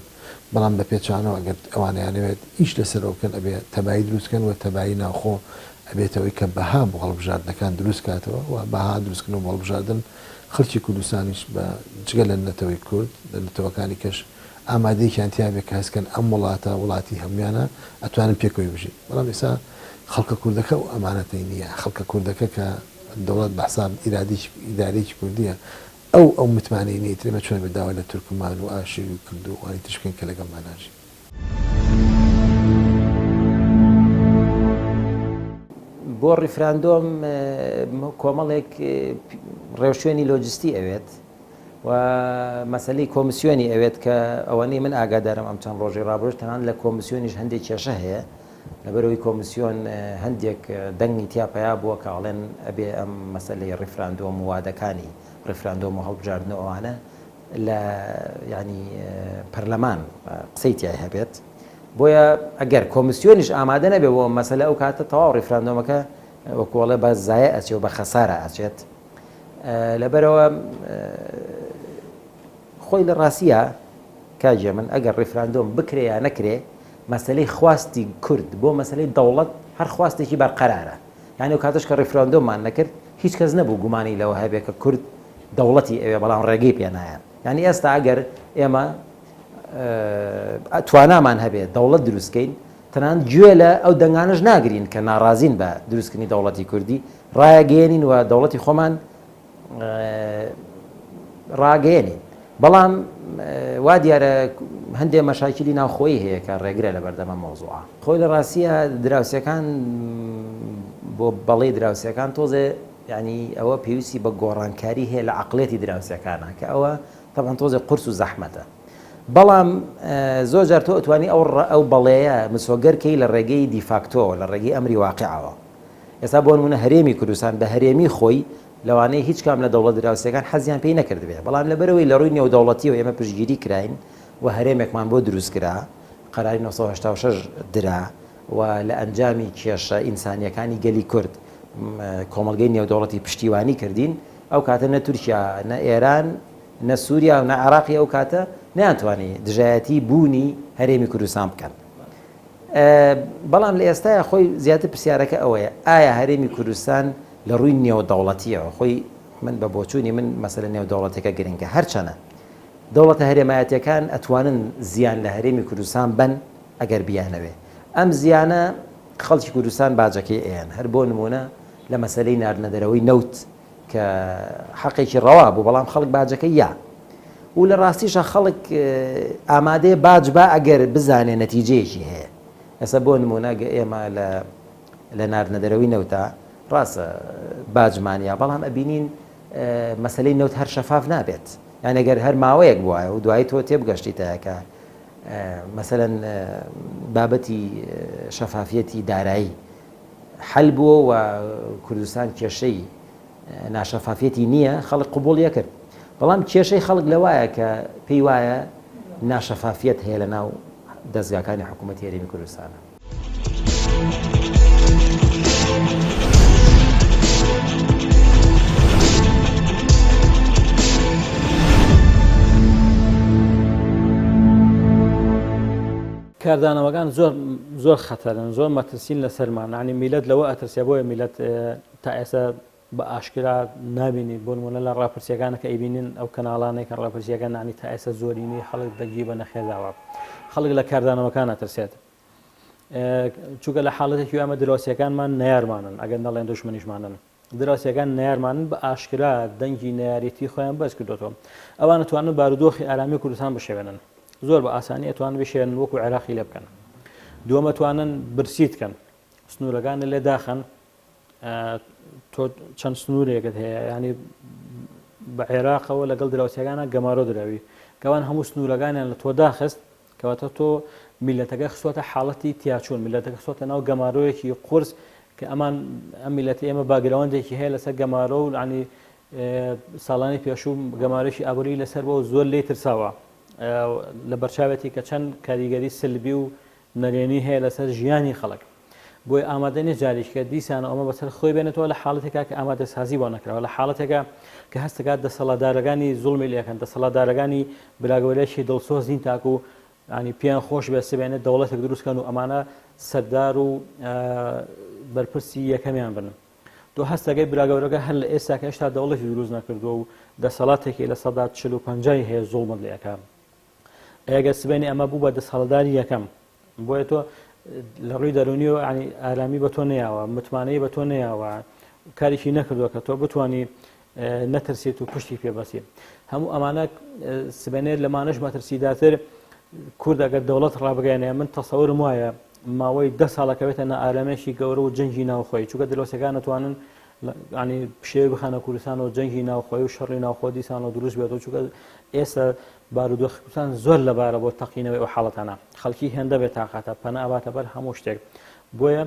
بەڵام بە پێچەوانەوە ئەگەر ئەوان ئەیانەوێت ئیش لەسەر ئەوە بکەن ئەبێ تەبایی دروست کەن و تەبایی ناوخۆ ئەبێتەوەی کە بەها بۆ هەڵبژاردنەکان دروست کاتەوە و بەها دروستکردنەوە بۆ هەڵبژاردن خەڵکی کوردستانیش بە جگە لە نەتەوەی کورد لە نەتەوەکانی کەش ئامادەیەکیان تیا بێ کە هەست کەن ئەم وڵاتە وڵاتی هەموویانە ئەتوانن پێکەوەی بژین بەڵام ئێستا خەڵکە کوردەکە ئەو ئەمانەتەی نییە خەڵکە کوردەکە کە دەوڵەت بە حساب ئیرادێکی ئیدارەیەکی کوردیە ئەو ئەو متمانەی نیە ئیتر ئێمە چۆن ئەبێ داوا لە تورکمان و ئاشوری و کرد و ئەوانی تریش بکەین کە لەگەڵمان ناژین. بۆ ڕیفراندۆم کۆمەڵێک ڕێوشوێنی لۆجستی ئەوێت و مەسەلەی کۆمسیۆنی ئەوێت کە ئەوەنەی من ئاگادارم ئەم چەند ڕۆژەی ڕابردوو تەنانەت لە کۆمسیۆنیش هەندێک کێشە هەیە لەبەرئەوەی کۆمسیۆن هەندێک دەنگی تیا پەیا بووە کە ئەڵێن ئەبێ ئەم مەسەلەی ڕیفراندۆم و وادەکانی ڕیفراندۆم و هەڵبژاردن و ئەوانە لە یانی پەرلەمان قسەی تیای هەبێت بۆیە ئەگەر کۆمسیۆنیش ئامادە نەبێ بۆ مەسەلە ئەو کاتە تەواو ڕیفراندۆمەکە وەکوڵێ بە زایە ئەچێ و بە خەسارە ئەچێت لەبەرەوە خۆی لە ڕاستیا کاک هێمن ئەگەر ڕیفراندۆم بکرێ یا نەکرێ مەسەلەی خواستی کورد بۆ مەسەلەی دەوڵەت هەر خواستێکی بەرقەرارە یانی ئەو کاتەش کە ڕیفراندۆممان نەکرد هیچ کەس نەبوو گومانی لەوە هەبێ کە کورد دەوڵەتی ئەوێ بەڵام ڕێگەی پێ نایەن یانی ئێستا ئەگەر ئێمە. توانامان هەبێت دەوڵەت دروستکەین تەنانەت گوێ لە ئەو دەنگانەش ناگرین کە ناڕازین بە دروستکردنی دەوڵەتی کوردی ڕایەگەیەنین و دەوڵەتی خۆمان ڕاگەیەنین بەڵام وا دیارە هەندێ مەشاکیلی ناوخۆیی هەیە کە ڕێگرە لە بەردەمە مەوزوعە. خۆی لە ڕاستیە دراوسێکان بۆ بەڵێ دراوسێکان تۆزێ یانی ئەوە پێویستی بە گۆڕانکاری هەیە لە عەقڵیەتی دراوسێکانە کە ئەوە تەبعەن تۆزێ قورس و زەحمەتە بەڵام زۆر جار تۆ ئەتوانی ئەو ئەو بەڵێیە مسۆگەر کەی لە ڕێگەی دیفاکتۆوە لە ڕێگەی ئەمری واقعەوە ئێستا بۆ نمونە هەرێمی کوردستان بە هەرێمی خۆی لەوانەیە هیچ کام لە دەوڵەت دراوسێکان حەزیان پێی نەکردبێ بەڵام لەبەرئەوەی لە ڕووی نێودەوڵەتیەوە ئێمە پشتگیری کراین و هەرێمێکمان بۆ دروست کرا قەراری 986 درا و لە ئەنجامی کێشە ئینسانیەکانی گەلی کورد کۆمەڵگەی نێودەوڵەتی پشتیوانی کردین ئەو کاتە نە تورکیا نە ئێران نە سووریا و نە عێراقی ئەو کاتە نەیانتوانی دژایەتی بوونی هەرێمی کوردستان بکەن. بەڵام لە ئێستایا خۆی زیاتر پرسیارەکە ئەوەیە ئایا هەرێمی کوردستان لە ڕووی نێودەوڵەتیەوە خۆی من بە بۆچوونی من مەسەلە نێودەوڵەتەکە گرنگە هەرچەنە دەوڵەتە هەرێمایەتیەکان ئەتوانن زیان لە هەرێمی کوردستان بەن ئەگەر بیانەوێ ئەم زیانە خەڵکی کوردستان باجەکەی ئەیەن هەر بۆ نمونە لە مەسەلەی ناردنە دەرەوەی نەوت کە حەقێکی ڕەوا بوو بەڵام خەڵک باجەکەی یا و لە ڕاستیشە خەڵک ئامادەیە باج با ئەگەر بزانێ نەتیجەیەکی هەیە ئێستا بۆ نمونە گە ئێمە لە لە ناردنە دەرەوەی نەوتە ڕاستە باجمان یا بەڵام ئەبینین مەسلەی نەوت هەر شەفاف نابێت یان ئەگەر هەر ماوەیەک بواە و دوایی تۆ تێبگەشتیتە کە مەسەلەن بابەتی شەفافیەتی دارایی حەل بووە و کوردستان کێشەی ناشەفافیەتی نییە خەڵک قوبوڵی ئەکرد بەڵام کێشەی خەڵک لەوایە کە پێی وایە ناشەفافیەت هەیە لە ناو دەزگاکانی حکوومەتی هەرێمی کوردستانە. کاردانەوەکان زۆر زۆر خەتەرن زۆر مەترسین لەسەرمان عنی میلەت لەوە ئەترسێ بۆیە میلەت تا ئێستا بە ئاشکرا نابینی بۆ نمونە لە ڕاپرسیەکانە کە ئەیبینین ئەو کەناڵانەی کە ڕاپرسیەکان نانی تا ئێستا زۆرینەی خەڵک دەنگی بە نەخێرداوە خەڵک لە کاردانەوەکان ئەترسێت چونکە لە حاڵەتێکی ئەمە دراوسێکانمان نەیارمانن ئەگەر نەڵێن دشمنیشمانن دراوسێکان نەیارمانن بە ئاشکرا دەنگی نەیارێتی خۆیان بەرز کردوێتەوە ئەوان توانن بارودۆخی ئارامی کوردستان بشێوێنن زۆر بە ئاسانی ئەتوان بشێن وەکو عێراقی لێ بکەن دووەمە توانن برسیت کەن سنوورەکانە لێ داخەن تۆ چەند سنوورێکت هەیە ینی بە عێراقەوە لەگەڵ دراوسەکانە گەمارۆ دراوی کەوان هەموو سنوورەکانیان لە تۆ داخست کەواتە تۆ میلەتەکە خستوەتە حاڵەتی تیاچوون میلەتەکە خستوەتە ناو گەمارۆیەکی قورس کە ئەمان ئەم میلەتی ئێمە باگرەوەندێکی هەیە لەسەر گەمارۆ و عنی ساڵانی پێشوو گەمارۆی ئابووری لەسەر بۆ زۆر لێ ترساوە لە بەرچاوێتی کە چەند کاریگەری سلبی و نەرێنی هەیە لەسەر ژیانی خەڵک. بۆیە ئامادە نیە جارێکی کە دیسان ئەمە بەسەر خۆی بێنێتەوە لە حاڵەتێکا کە ئامادەسازی بۆ نەکراوە لە حاڵەتێکا کە هەستەکات دەسەڵاتدارەکانی زوڵمی لێکەن دەسەڵاتدارەکانی براگەورەیەکی دڵسۆز نین تاکو ینی پێیان خۆش بێ سبێنێ دەوڵەتێک دروستکەن و ئەمانە سەردار و بەرپرسی یەکەمیان بن. تۆ هەستەکەی براگەورەکە هەر لە ئێستا کە هێشتا دەوڵەتی دروست نەکردووە و دەسەڵاتێکی 40% هەیە زوڵمت لێکە ئەگەر سبەینێ ئەمە بوو بە دەسەڵاتداری یەکەم بۆیە تۆ لە ڕووی دەرونی و ینی ئارامی بە تۆ نەیاوە متمانەی بە تۆ نەیاوە کارێکی نەکردووە کە تۆ بتانی نەترسیت و پشتی پێبەسی هەموو ئەمانە سبێنێت لەمانەش مەترسیداتر کورد ئەگەر دەوڵەت ڕابگەێنێ من تەسەورم وایە ماوەی ده ساڵەکەوێتە نائارامێکی گەورە و جەنگی ناوخۆی چونکە دلۆسەکان نتوانن ینی پشێوی بخەنە کوردستان و جەنگی ناوخۆی و شەڕی ناوخۆ دیسان و دروست بێتەوە چونکە ئێستا بارودۆخی کوردستان زۆر لەبارە بۆ تەقینەوەی ئەو حاڵەتانە خەڵکی هێندە بێ تاقەتە پەنا ئەباتە بەر هەموو شتێک بۆیە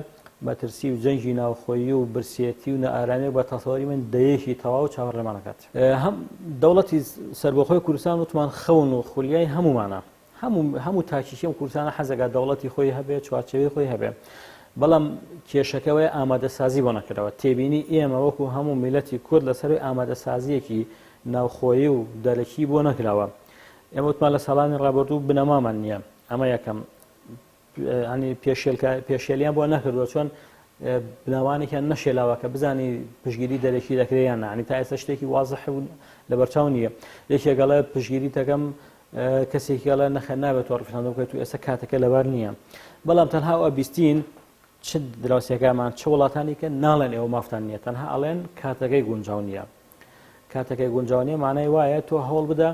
مەترسی و جەنگی ناوخۆیی و برسێتی و نائارامیەک بە تەسەوری من دەیەکی تەواو چاوەڕێمانەکات هەم دەوڵەتی سەربەخۆی کوردستان وتمان خەون و خولیای هەمومانە هەموو هەموو تاکیکی ئەم کوردستانە حەزەکات دەوڵەتی خۆی هەبێ چوارچێوەی خۆی هەبێ بەڵام کێشەکەوەی ئامادەسازی بۆ نەکردەوە تێبینی ئێمە وەکو هەموو میلەتی کورد لەسەروی ئامادەسازیەکی ناوخۆیی و دەرەکی بۆ نەکراوە ئێمە وتمان لە ساڵانی ڕابردوو بنەمامان نییە ئەمە یەکەم ینی پێشێلیان بۆ نەکردووە چۆن بناوانێکیان نەشێلاوە کە بزانی پشگیری دەرەکی دەکرێت یان نانی تا ئێستا شتێکی وازح و لەبەرچاو نییە یەکێکەڵێ پشگیری دەکەم. کەسێکی ئەڵێ نەخێر نابێت تۆ ڕیفراندۆم بکەیت و ئێستا کاتەکە لەبار نییە بەڵام تەنها ئەوە بیستین چ دراوسێکانمان چ وڵاتانی کە ناڵێن ئێوە مافتان نییە تەنها ئەڵێن کاتەکەی گونجاو نییە کاتەکەی گونجاو نییە مانای وایە تۆ هەوڵ بدە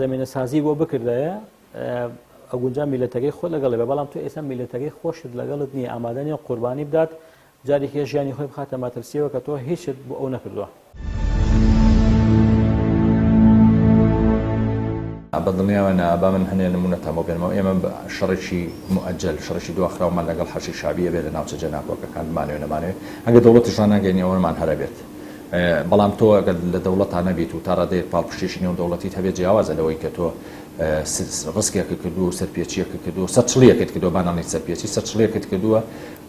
زمینە سازی بۆ بکردایە ئەگونجا میلەتەکەی خۆ لەگەڵێ بە بەڵام تۆ ئێستا میلەتەکەی خۆشت لەگەڵت نییە ئامادە نیە قوربانی بدات جارێکی ژیانی خۆی بخاتە مەترسیەوە کە تۆ هیچت بۆ ئەو نەکردووە. بە دڵنیاوە نا، با من هەنێ نموونەتان بۆ بێنمەوە، ئێمە شەڕێکی موئەجەل، شەڕێکی دواخراومان لەگەڵ حەشدی شەعبی ئەبێ لە ناوچە جێناکۆکەکان بمانەوێ نەمانەوێ، ئەگەر دەوڵەتیش ڕاناگەیەنی ئەوەمان هەر ئەبێت. بەڵام تۆ ئەگەر لە دەوڵەتا نەبیت و تا ڕادەیەک پاڵپشتیی نێودەوڵەتیت هەبێت جیاوازە لەوەی کە تۆ ڕسکێکت کردووە و سەرپێچییەکت کردووە و سەرچڵییەکت کردووە، با نەڵێین سەرپێچی، سەرچڵییەکت کردووە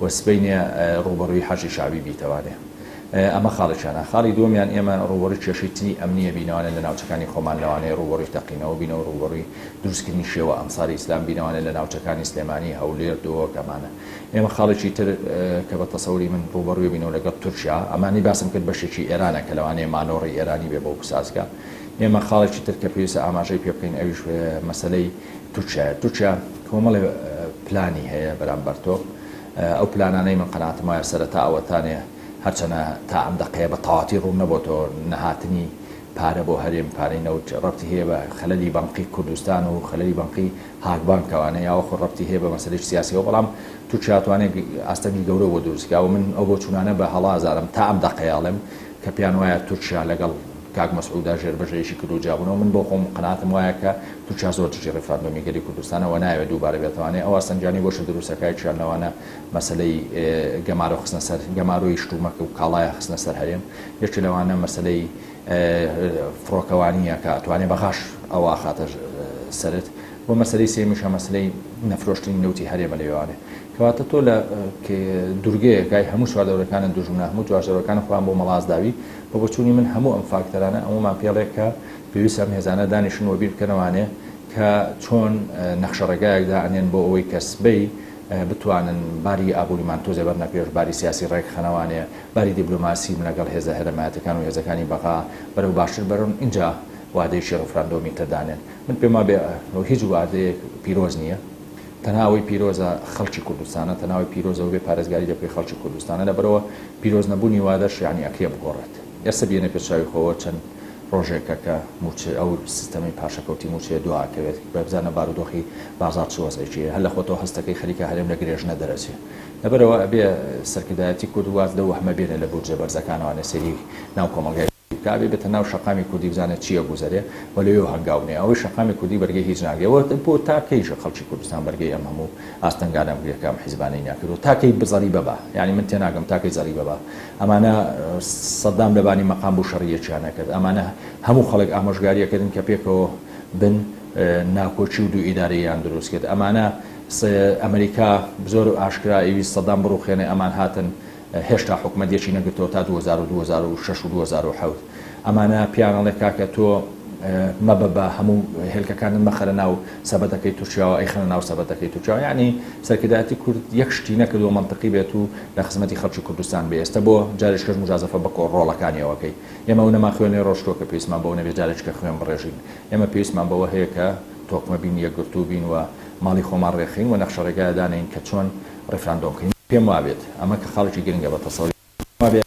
و سبەینێ ڕووبەڕووی حەشدی شەعبی بیتەوانێ. ئەمە خاڵێکیانە. خاڵی دووەمیان ئێمە ڕووبەڕووی کێشەی تری ئەمنی ئەبینەوانێ لە ناوچەکانی خۆمان لەوانەیە ڕووبەڕووی تەقینەوە بینەوە ڕووبەڕووی دروستکردنی شێوە ئەنساری ئیسلام بینەوانێ لە ناوچەکانی سلێمانی، هەولێر، دهۆک ئەمانە. ئێمە خاڵێکی تر کە بە تەسەوری من ڕووبەڕووی بینەوە لەگەڵ تورکیا، ئەمانەی باسم کرد بەشێکی ئێرانە کە لەوانەیە مانۆڕی ئێرانی بێ بۆ بسازگا. ئێمە خاڵێکی تر کە پێویستە ئاماژەی پێ بکەین ئەویش مەسەلەی تورکیایە. تورکیا کۆمەڵێ پلانی هەیە بەرامبەر تۆ. ئەو پلانانەی من قەناعەتم وایە سەرەتا ئەوەتانێ هەرچەنە تا ئەم دەقەیە بە تەواتی ڕوون نەبۆتەوە نەهاتنی پارە بۆ هەرێم پارەی نەوت ڕەبتی هەیە بە خەلەلی بانقی کوردستان و خەلەلی بانقی هاک بانکەوانە یاوەخۆ ڕەبتی هەیە بە مەسەلەی سیاسیەوە بەڵام تورکیا توانێ ئاستەنگی گەورە بۆ دروست کا و من ئەو بۆچوونانە بە هەڵە ئەزانم تا ئەم دەقەیە ئەڵێم کە پێیان وایە تورکیا لەگەڵ کاک مەسعودا ژێر بەژێریی کردو جیابوونەوە من بۆ خۆم قەناعەتم وایە کە تورکیا زۆر دژی ڕیفراندۆمی گەلی کوردستانە و نایەوێت دووبارە بێتەوانێ ئەو ئاستەنگیانەی بۆشە دروستەکە یەکیان لەوانە مەسەلەی گەمارۆ خستنە سەر گەمارۆی شتومەک و کاڵایە خستنە سەر هەرێم یەکێ لەوانە مەسەلەی فڕۆکەوانییە کە ئەتوانێ بەغاش ئەوە ئەخاتە سەرت و مەسەلەی سێیەمیش مەسەلەی نەفرۆشتنی نەوتی هەرێمە لەوێوانێ کەواتە تۆ لە دورگەیەکای هەموو چواردەورەکانت دوژمنە هەموو چواردەورەکانت خۆیان بۆ مەڵاس داوی بە بۆچوونی من هەموو ئەم فاکتەرانە ئەوەمان پێڵێ کە پێویستە ئەم هێزانە دانیشن و بیر بکەنەوانێ کە چۆن نەخشە ڕێگایەک دائەنێن بۆ ئەوەی کە سبەی بتوانن باری ئابووریمان تۆزێ بەرنە پێش، باری سیاسی ڕێک خەنەوانێ، باری دیبلۆماسیم لەگەڵ هێزە هەرێمایەتەکان و هێزەکانی بەغا بەرەو باشتر بەرن، ئینجا وادەیەکی ڕیفراندۆمی تر دانێن. من پێم وابێ هیچ وادەیەک پیرۆز نییە. تەنها ئەوەی پیرۆزە خەڵکی کوردستانە، تەنها ئەوەی پیرۆزە وبێ پارێزگاری لێ بکەی خەڵکی کوردستانە، لەبەرئەوە پیرۆز نەبوونی وادەش یانی ئەکرێ بگۆڕێت. ئێستا بێنە پێش چاوی خۆوە چەند ڕۆژێکە کە مووچە ئەو سیستەمەی پاشەکەوتی مووچەیە دوا ئەکەوێت، بزانە بارودۆخی بازاڕ چ وەزعێکی هەیە، هەر لە خۆتەوە هەستەکەی خەریکە هەرێم لە گرێژنە دەرەچێ. لەبەرئەوە ئەبێ سەرکردایەتی کورد واز لەو وەهمە بێنێ لە بورجە بەرزەکانەوانێ سەیری ناو کۆمەڵگای کوردی بکا، ئەبێ بێتە ناو شەقامی کوردی بزانێ چی ئەگوزەرێ و لەوێوە هەنگاو بنێ. ئەوەی شەقامی کوردی بەرگەی هیچ ناگرێ و بۆ تا کەیش خەڵکی کوردستان بەرگەی ئەم هەموو ئاستەنگانە بگرێ کە ئەم حیزبانەی ناکردوە؟ تا کەی زەریبە با؟ یانی من تێناگەم تا کەی زەریبە با؟ ئەمانە سەدام لە بانی مەقام بوو شەڕی یەکیان ئەکرد ئەمانە هەموو خەڵک ئامۆژگاری ئەکردن کە پێکەوە بن ناکۆکی و دوو ئیدارەییان دروست کرد ئەمانە ئەمریکا زۆر ئاشکرا ئەیویست سەدام بڕوخێنێ ئەمان هاتن هێشتا حکومەت یەکی نەگرتەوە تا 2002 2006 و 2007 ئەمانە پێیان ئەڵێ کاکە تۆ مەبە بە هەموو هێلکەکانت مەخەرە ناو سەبەتەکەی تورکیاوە ئەیخەنە ناو سەبەتەکەی تورکیاوە یعنی سەرکردایەتی کورد یەک شتی نەکردووە مەنتقی بێت و لە خزمەتی خەڵکی کوردستان بێ ئێستا بۆ جارێکیش موجازەفە بە ڕۆڵەکانیەوە کەی ئێمە ئەو نەما خوێنەی ڕۆشتووە کە پێویستمان بەوە نەبێ جارێکیکە خوێن بڕێژین ئێمە پێویستمان بەوە هەیە کە تۆکمە بین یەکگرتوو بین و ماڵی خۆمان ڕێکخەین و نەخشەڕێگایە دانێین کە چۆن ڕیفراندۆم بکەین پێم وابێت ئەمە کە خاڵێکی گرنگە بە تەسەوری وابێ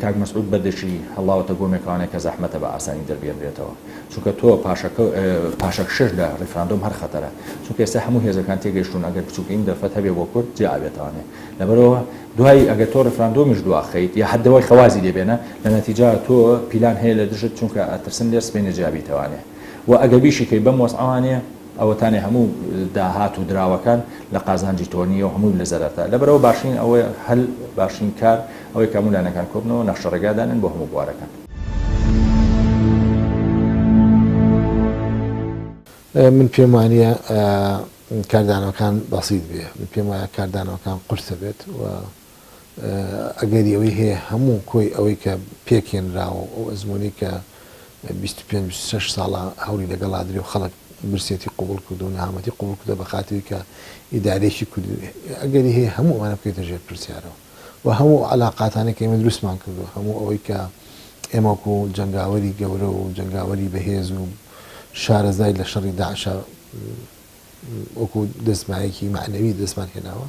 کاک مەسعود بەردێکی هەڵاوەتە گۆمێکەوانێ کە زەحمەتە بە ئاسانی دەربێنرێتەوە چونکە تۆ پاشەکشەش لە ڕیفراندۆم هەر خەتەرە چونکە ئێستا هەموو هێزەکان تێگەیشتوون ئەگەر بچووکترین دەرفەت هەبێ بۆ کورد جیا ئەبێتەوانێ لەبەرئەوە دوای ئەگەر تۆ ڕیفراندۆمیش دواخەیت یا هەر دەوای خەوازی لێ بێنە لە نەتیجا تۆ پیلان هەیە لە دژت چونکە ئەترسن لێ سبەینێ جیا بیتەوانێ و ئەگەر بیشی کەی بەم وەزعەوانێ ئەوەتانێ هەموو داهات و دراوەکان لە قازانجی تۆ نییە و هەمووی لە زەرەرتە. لەبەرئەوە باشترین ئەوەیە هەل، باشترین کار ئەوەیە کە هەموو لایەنەکان کۆبنەوە نەخشە ڕێگا دانێن بۆ هەموو بوارەکان. من پێم وانییە کاردانەوەکان بەسیت بێ، من پێم وایە کاردانەوەکان قورسە بێت و ئەگەری ئەوەی هەیە هەموو کۆی ئەوەی کە پێکهێنراوە و ئەو ئەزموونەی کە 25 26 ساڵە هەوڵی لەگەڵا درێ و خەڵک برسێتی قبوڵ کردو و نەهامەتی قبوڵ کردوە بە خاتری کە ئیدارەیەکی کوردی ئەگەری هەیە هەموو ئەمانە بکەوێتە ژێر پرسیارەوە و هەموو ئەو عەلاقاتانەی کە ئێمە دروستمان کردوە هەموو ئەوەی کە ئێمە وەکوو جەنگاوەری گەورە و جەنگاوەری بەهێز و. شارەزای لە شەڕی داعشا وەکو دەستمایەکی مەعنەوی دەستمان هێناوە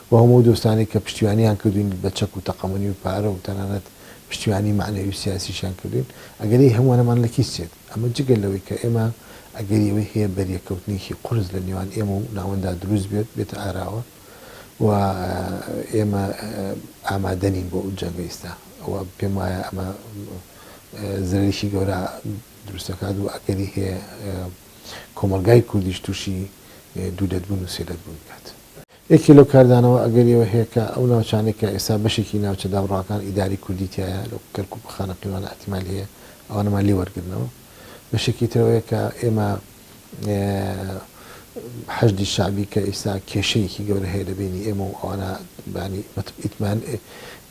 و هەموو ئەو دۆستانەی کە پشتیوانیان کردوین بە چەک و تەقەمەنی و پارە و تەنانەت پشتیوانی مەعنەوی و سیاسیشیان کردوین ئەگەری هەمووانەمان لە کیس چێت ئەمە جگە لەوەی کە ئێمە ئەگەری ئەوەی هەیە بەریەککەوتنێکی قورس لە نێوان ئێمە و ناوەندا دروست بێت بێتە ئاراوە و ئێمە ئامادە نین بۆ ئەو جەنگە ئیستا و پێم وایە ئەمە زەرەرێکی گەورە دروست دەکات و ئەگەری هەیە کۆمەڵگای کوردیش تووشی دوولەت بوون و سێلەت بوون بکات. یەکێ لەو کاردانەوە ئەگەریەوە هەیە کە ئەو ناوچانەی کە ئێستا بەشێکی ناوچە دابڕاوەکان ئیداری کوردی تیایە لە کەرکوک و خانەقین وانە ئیحتیمالی هەیە ئەوانەمان لێ وەرگرنەوە. بەشێکی تر ئەوەیە کە ئێمە حەشدی شەعبی کە ئیستا کێشەیەکی گەورە هەیە لە بەینی ئێمە و ئەوانە بانی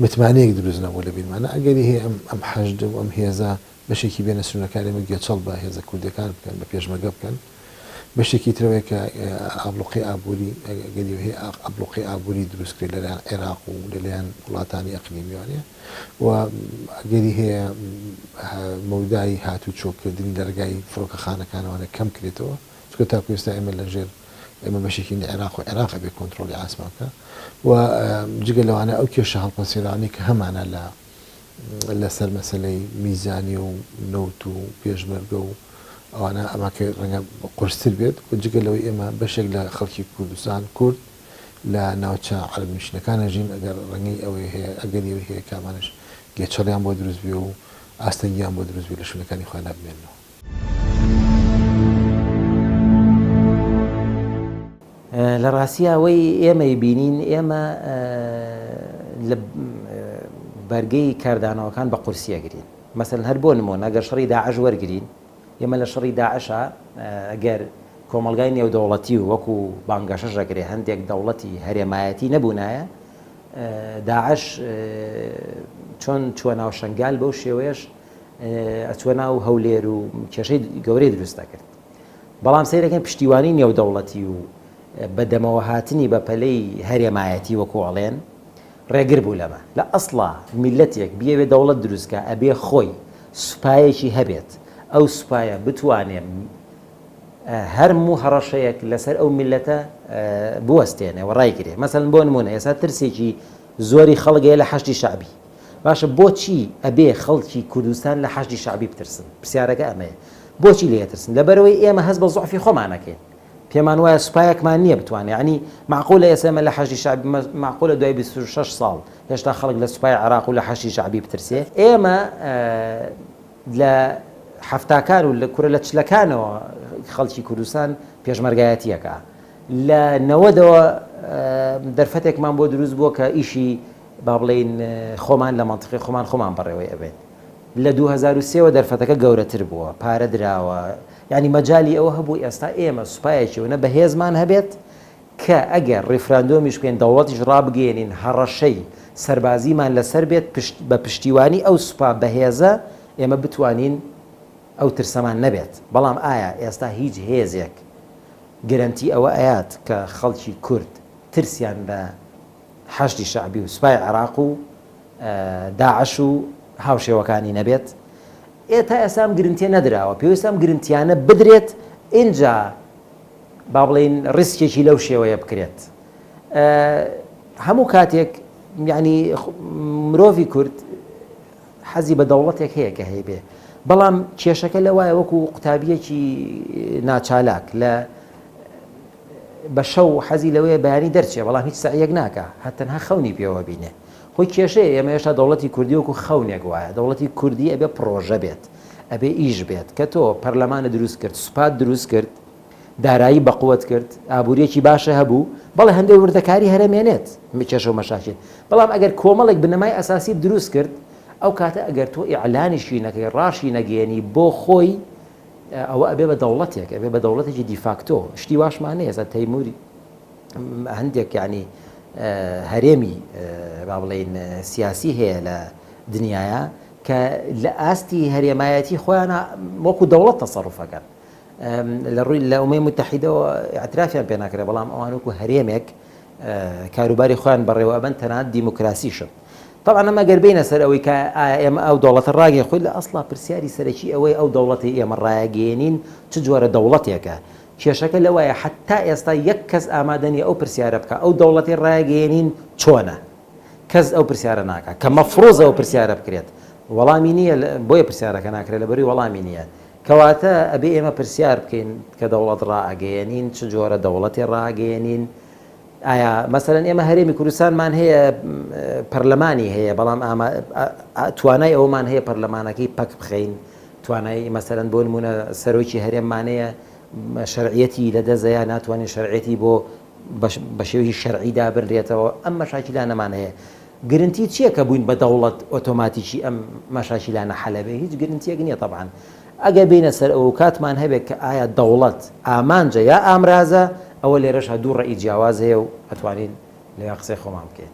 متمانەیەک دروست نەبوو لە بینمانە ئەگەری هەیە ئەم ئەم حەشد و ئەم هێزە بەشێکی بێنە سنوورەکانی ئێمە گێچەڵ بە هێزە کوردیەکان بکەن بە پێشمەرگە بکەن بەشێکی ترەوەیە کە ئابڵوقەی ئابووری ئەگەری هەیە ئابڵوقەی ئابووری دروست کرێت لەلایەن عێراق و لەلایەن وڵاتانی ئەقلیمیوانە و ئەگەری هەیە مەودای هاتوچۆکردنی لە ڕێگای فڕۆکەخانەکانەوانە کەم کرێتەوە چونکە تاکو ئێستا ئێمە لەژێر ئێمە بەشێکین لە عێراق و عێراق ئەبێ کۆنترۆڵی ئاسمان بکا و جگە لەوانە ئەو کێشە هەڵپەسێراوانەی کە هەمانە لە لەسەر مەسەلەی میزانی و نەوت و پێشمەرگە و ئەوانە ئەمە کە ڕەنگە قورستر بێت و جگە لەوەی ئێمە بەشێک لە خەڵکی کوردستان کورد لە ناوچە عەرەب نشینەکان ئەژین ئەگەر ڕەنگەی ئەوەی هەیە ئەگەری ئەوەی هەیە کە ئەمانەش گێچەڵیان بۆ دروست بێ و ئاستەنگیان بۆ دروست بێ لە شوێنەکانی خۆیاندا بمێننەوە. لە ڕاستیا ئەوەی ئێمەی بینین ئێمە لە بەرگەی کاردانەوەکان بە قورسی ئەگرین مەسەلەن هەر بۆ نمۆنە گەر شەڕی داعش وەرگین ئێمە لە شەڕی داعشا گەر کۆمەڵگای نێودەوڵەتی و وەکو بانگەشەش ئەکرێ هەندێک دەوڵەتی هەرێمایەتی نەبوونایە داعش چۆن چووە ناو شنگال بەو شێوەیەش ئەچوە ناو هەولێر و کێشەی گەورەی دروست دەکرد بەڵام سەیرەکەن پشتیوانی نێودەوڵەتی و بەدەمەوە هاتنی بە پەلەی هەرێمایەتی وەکو ئەڵێن ڕێگر بوو لەمە. لە ئەسڵا میللەتێک بیەوێ دەوڵەت دروست کا ئەبێ خۆی سوپایەکی هەبێت، ئەو سوپایە بتوانێ هەر موو هەڕەشەیەک لەسەر ئەو میللەتە بوەستێنێ و ڕایگرێ. مەسەلەن بۆ نموونە ئێستا ترسێکی زۆری خەڵک هەیە لە حەشدی شەعبی. باشە بۆچی ئەبێ خەڵکی کوردستان لە حەشدی شەعبی بترسن؟ پرسیارەکە ئەمەیە. بۆچی لێی ئەترسن؟ لەبەرئەوەی ئێمە هەست بە زوعفی خۆمان ئەکەین. پێمان وایە سوپایەکمان نییە بتوانێ یانی مەعقولە ئێستا ئێمە لە حەشدی شەعبی مەعقولە دوای 26 ساڵ هێشتا خەڵک لە سوپای عێراق و لە حەشدی شەعبی بترسێ ئێمە لە حەفتاکان و لە کورە لە چلەکانەوە خەڵکی کوردستان پێشمەرگایەتیەکە لە نەوەدەوە دەرفەتێکمان بۆ دروست بووە کە ئیشی با بڵێین خۆمان لە مەنتقی خۆمان خۆمان بەڕێوەی ئەبێن لە 2023 وە دەرفەتەکە گەورەتر بووە پارە دراوە یانی مەجالی ئەوە هەبوو ئێستا ئێمە سوپایەکی ئەونە بەهێزمان هەبێت کە ئەگەر ڕیفراندۆمیش بکەین دەوڵەتیش ڕابگەیەنین هەڕەشەی سەربازیمان لەسەر بێت پشت بە پشتیوانی ئەو سوپا بەهێزە ئێمە بتوانین ئەو ترسەمان نەبێت بەڵام ئایا ئێستا هیچ هێزێک گرەنتی ئەوە ئەیات کە خەڵکی کورد ترسیان لە حەشدی شەعبی و سوپای عێراق و داعش و هاوشێوەکانی نەبێت؟ ئێ تا ئێستا ئەم گرنتیە نەدراوە، پێویستە ئەم گرنتیانە بدرێت ئینجا با بڵێین ڕیسکێکی لەو شێوەیە بکرێت. هەموو کاتێک یعنی مرۆڤی کورد حەزی بە دەوڵەتێک هەیە کە هەیبێ بەڵام کێشەکە لەوایە وەکو قوتابیەکی ناچالاک لە بە شەو حەزی لەوەیە بەیانی دەرچێ بەڵام هیچ سەعیەک ناکا هەر تەنها خەونی پێوە بینێ خۆی کێشەیە ئێمە هێشتا دەوڵەتی کوردی وەکو خەونێک وایە دەوڵەتی کوردی ئەبێ پڕۆژە بێت ئەبێ ئیش بێت کە تۆ پەرلەمانە دروست کرد سوپات دروست کرد دارایی بەقوت کرد ئابووریەکی باشە هەبوو بەڵێ هەندێک وردەکاری هەرەمێنێت کێشە و مەشاکل بەڵام ئەگەر کۆمەڵێک بنەمای ئەساسی دروست کرد ئەو کاتە ئەگەر تۆ ئیعلانیشی نەکەی ڕاشی نەگەیەنی بۆ خۆی ئەوە ئەبێ بە دەوڵەتێک ئەبێ بە دەوڵەتێکی دیفاکتۆ شتی واشمان نیە ئێستا تەیموری هەندێک یعنی هەرێمی با بڵێین سیاسی هەیە لە دنیاە کە لە ئاستی هەرێمایەتی خۆیان وەکو دەوڵەت تەسەڕفەکەن لە ڕووی لە ئومەی متحیدەوە اعترافیان پێ ناکرێت بەڵام ئەوان وەکو هەرێمێک کاروباری خۆیان بەڕێوە ئەبەن تەنانەت دیموکراسیشن. تەبعەن ئەمە گەر بێینە سەر ئەوەی کە ئایا ئێمە ئەو دەوڵەتە ڕاگەین خۆی لە ئەسڵا پرسیاری سەرەکی ئەوەیە ئەو دەوڵەتەی ئێمە ڕایەگەیەنین چ جۆرە دەوڵەتێکە؟ کێشەکە لەوەیە حەتتا ئێستا یەک کەس ئامادە نییە ئەو پرسیارە بکا ئەو دەوڵەتەی ڕایەگەیەنین چۆنە؟ کەس ئەو پرسیارە ناکا کە مەفروزە ئەو پرسیارە بکرێت وەڵامی نییە بۆیە پرسیارەکە ناکرێت لەبەروی وەڵامی نییە کەواتە ئەبێ ئێمە پرسیار بکەین کە دەوڵەت ڕائەگەیەنین چ جۆرە دەوڵەتێ ڕائەگەیەنین ئایا مەسەلەن ئێمە هەرێمی کوردستانمان هەیە پەرلەمانی هەیە بەڵام توانای ئەومان هەیە پەرلەمانەکەی پەک بخەین توانای مەسەلەن بۆ نمونە سەرۆکی هەرێممانەیە شەرعیەتی لە دەزەیە ناتوانین شەرعەتی بۆ بە شێوەیەکی شەرعی دابنرێتەوە ئەم مەشاکیلانەمان هەیە گرنتی چییە کە بووین بە دەوڵەت ئۆتۆماتیکی ئەم مەشاکیلانە حەلەبێ هیچ گرنتیەک نییە تەبعەن ئەگەر بێینە سەر ئەوە و کاتمان هەبێت کە ئایا دەوڵەت ئامانجە یا ئامرازە، ئەوە لێرەشا دوو ڕەئی جیاواز هەیە و ئەتوانین لەوێ قسەی خۆمان بکەین.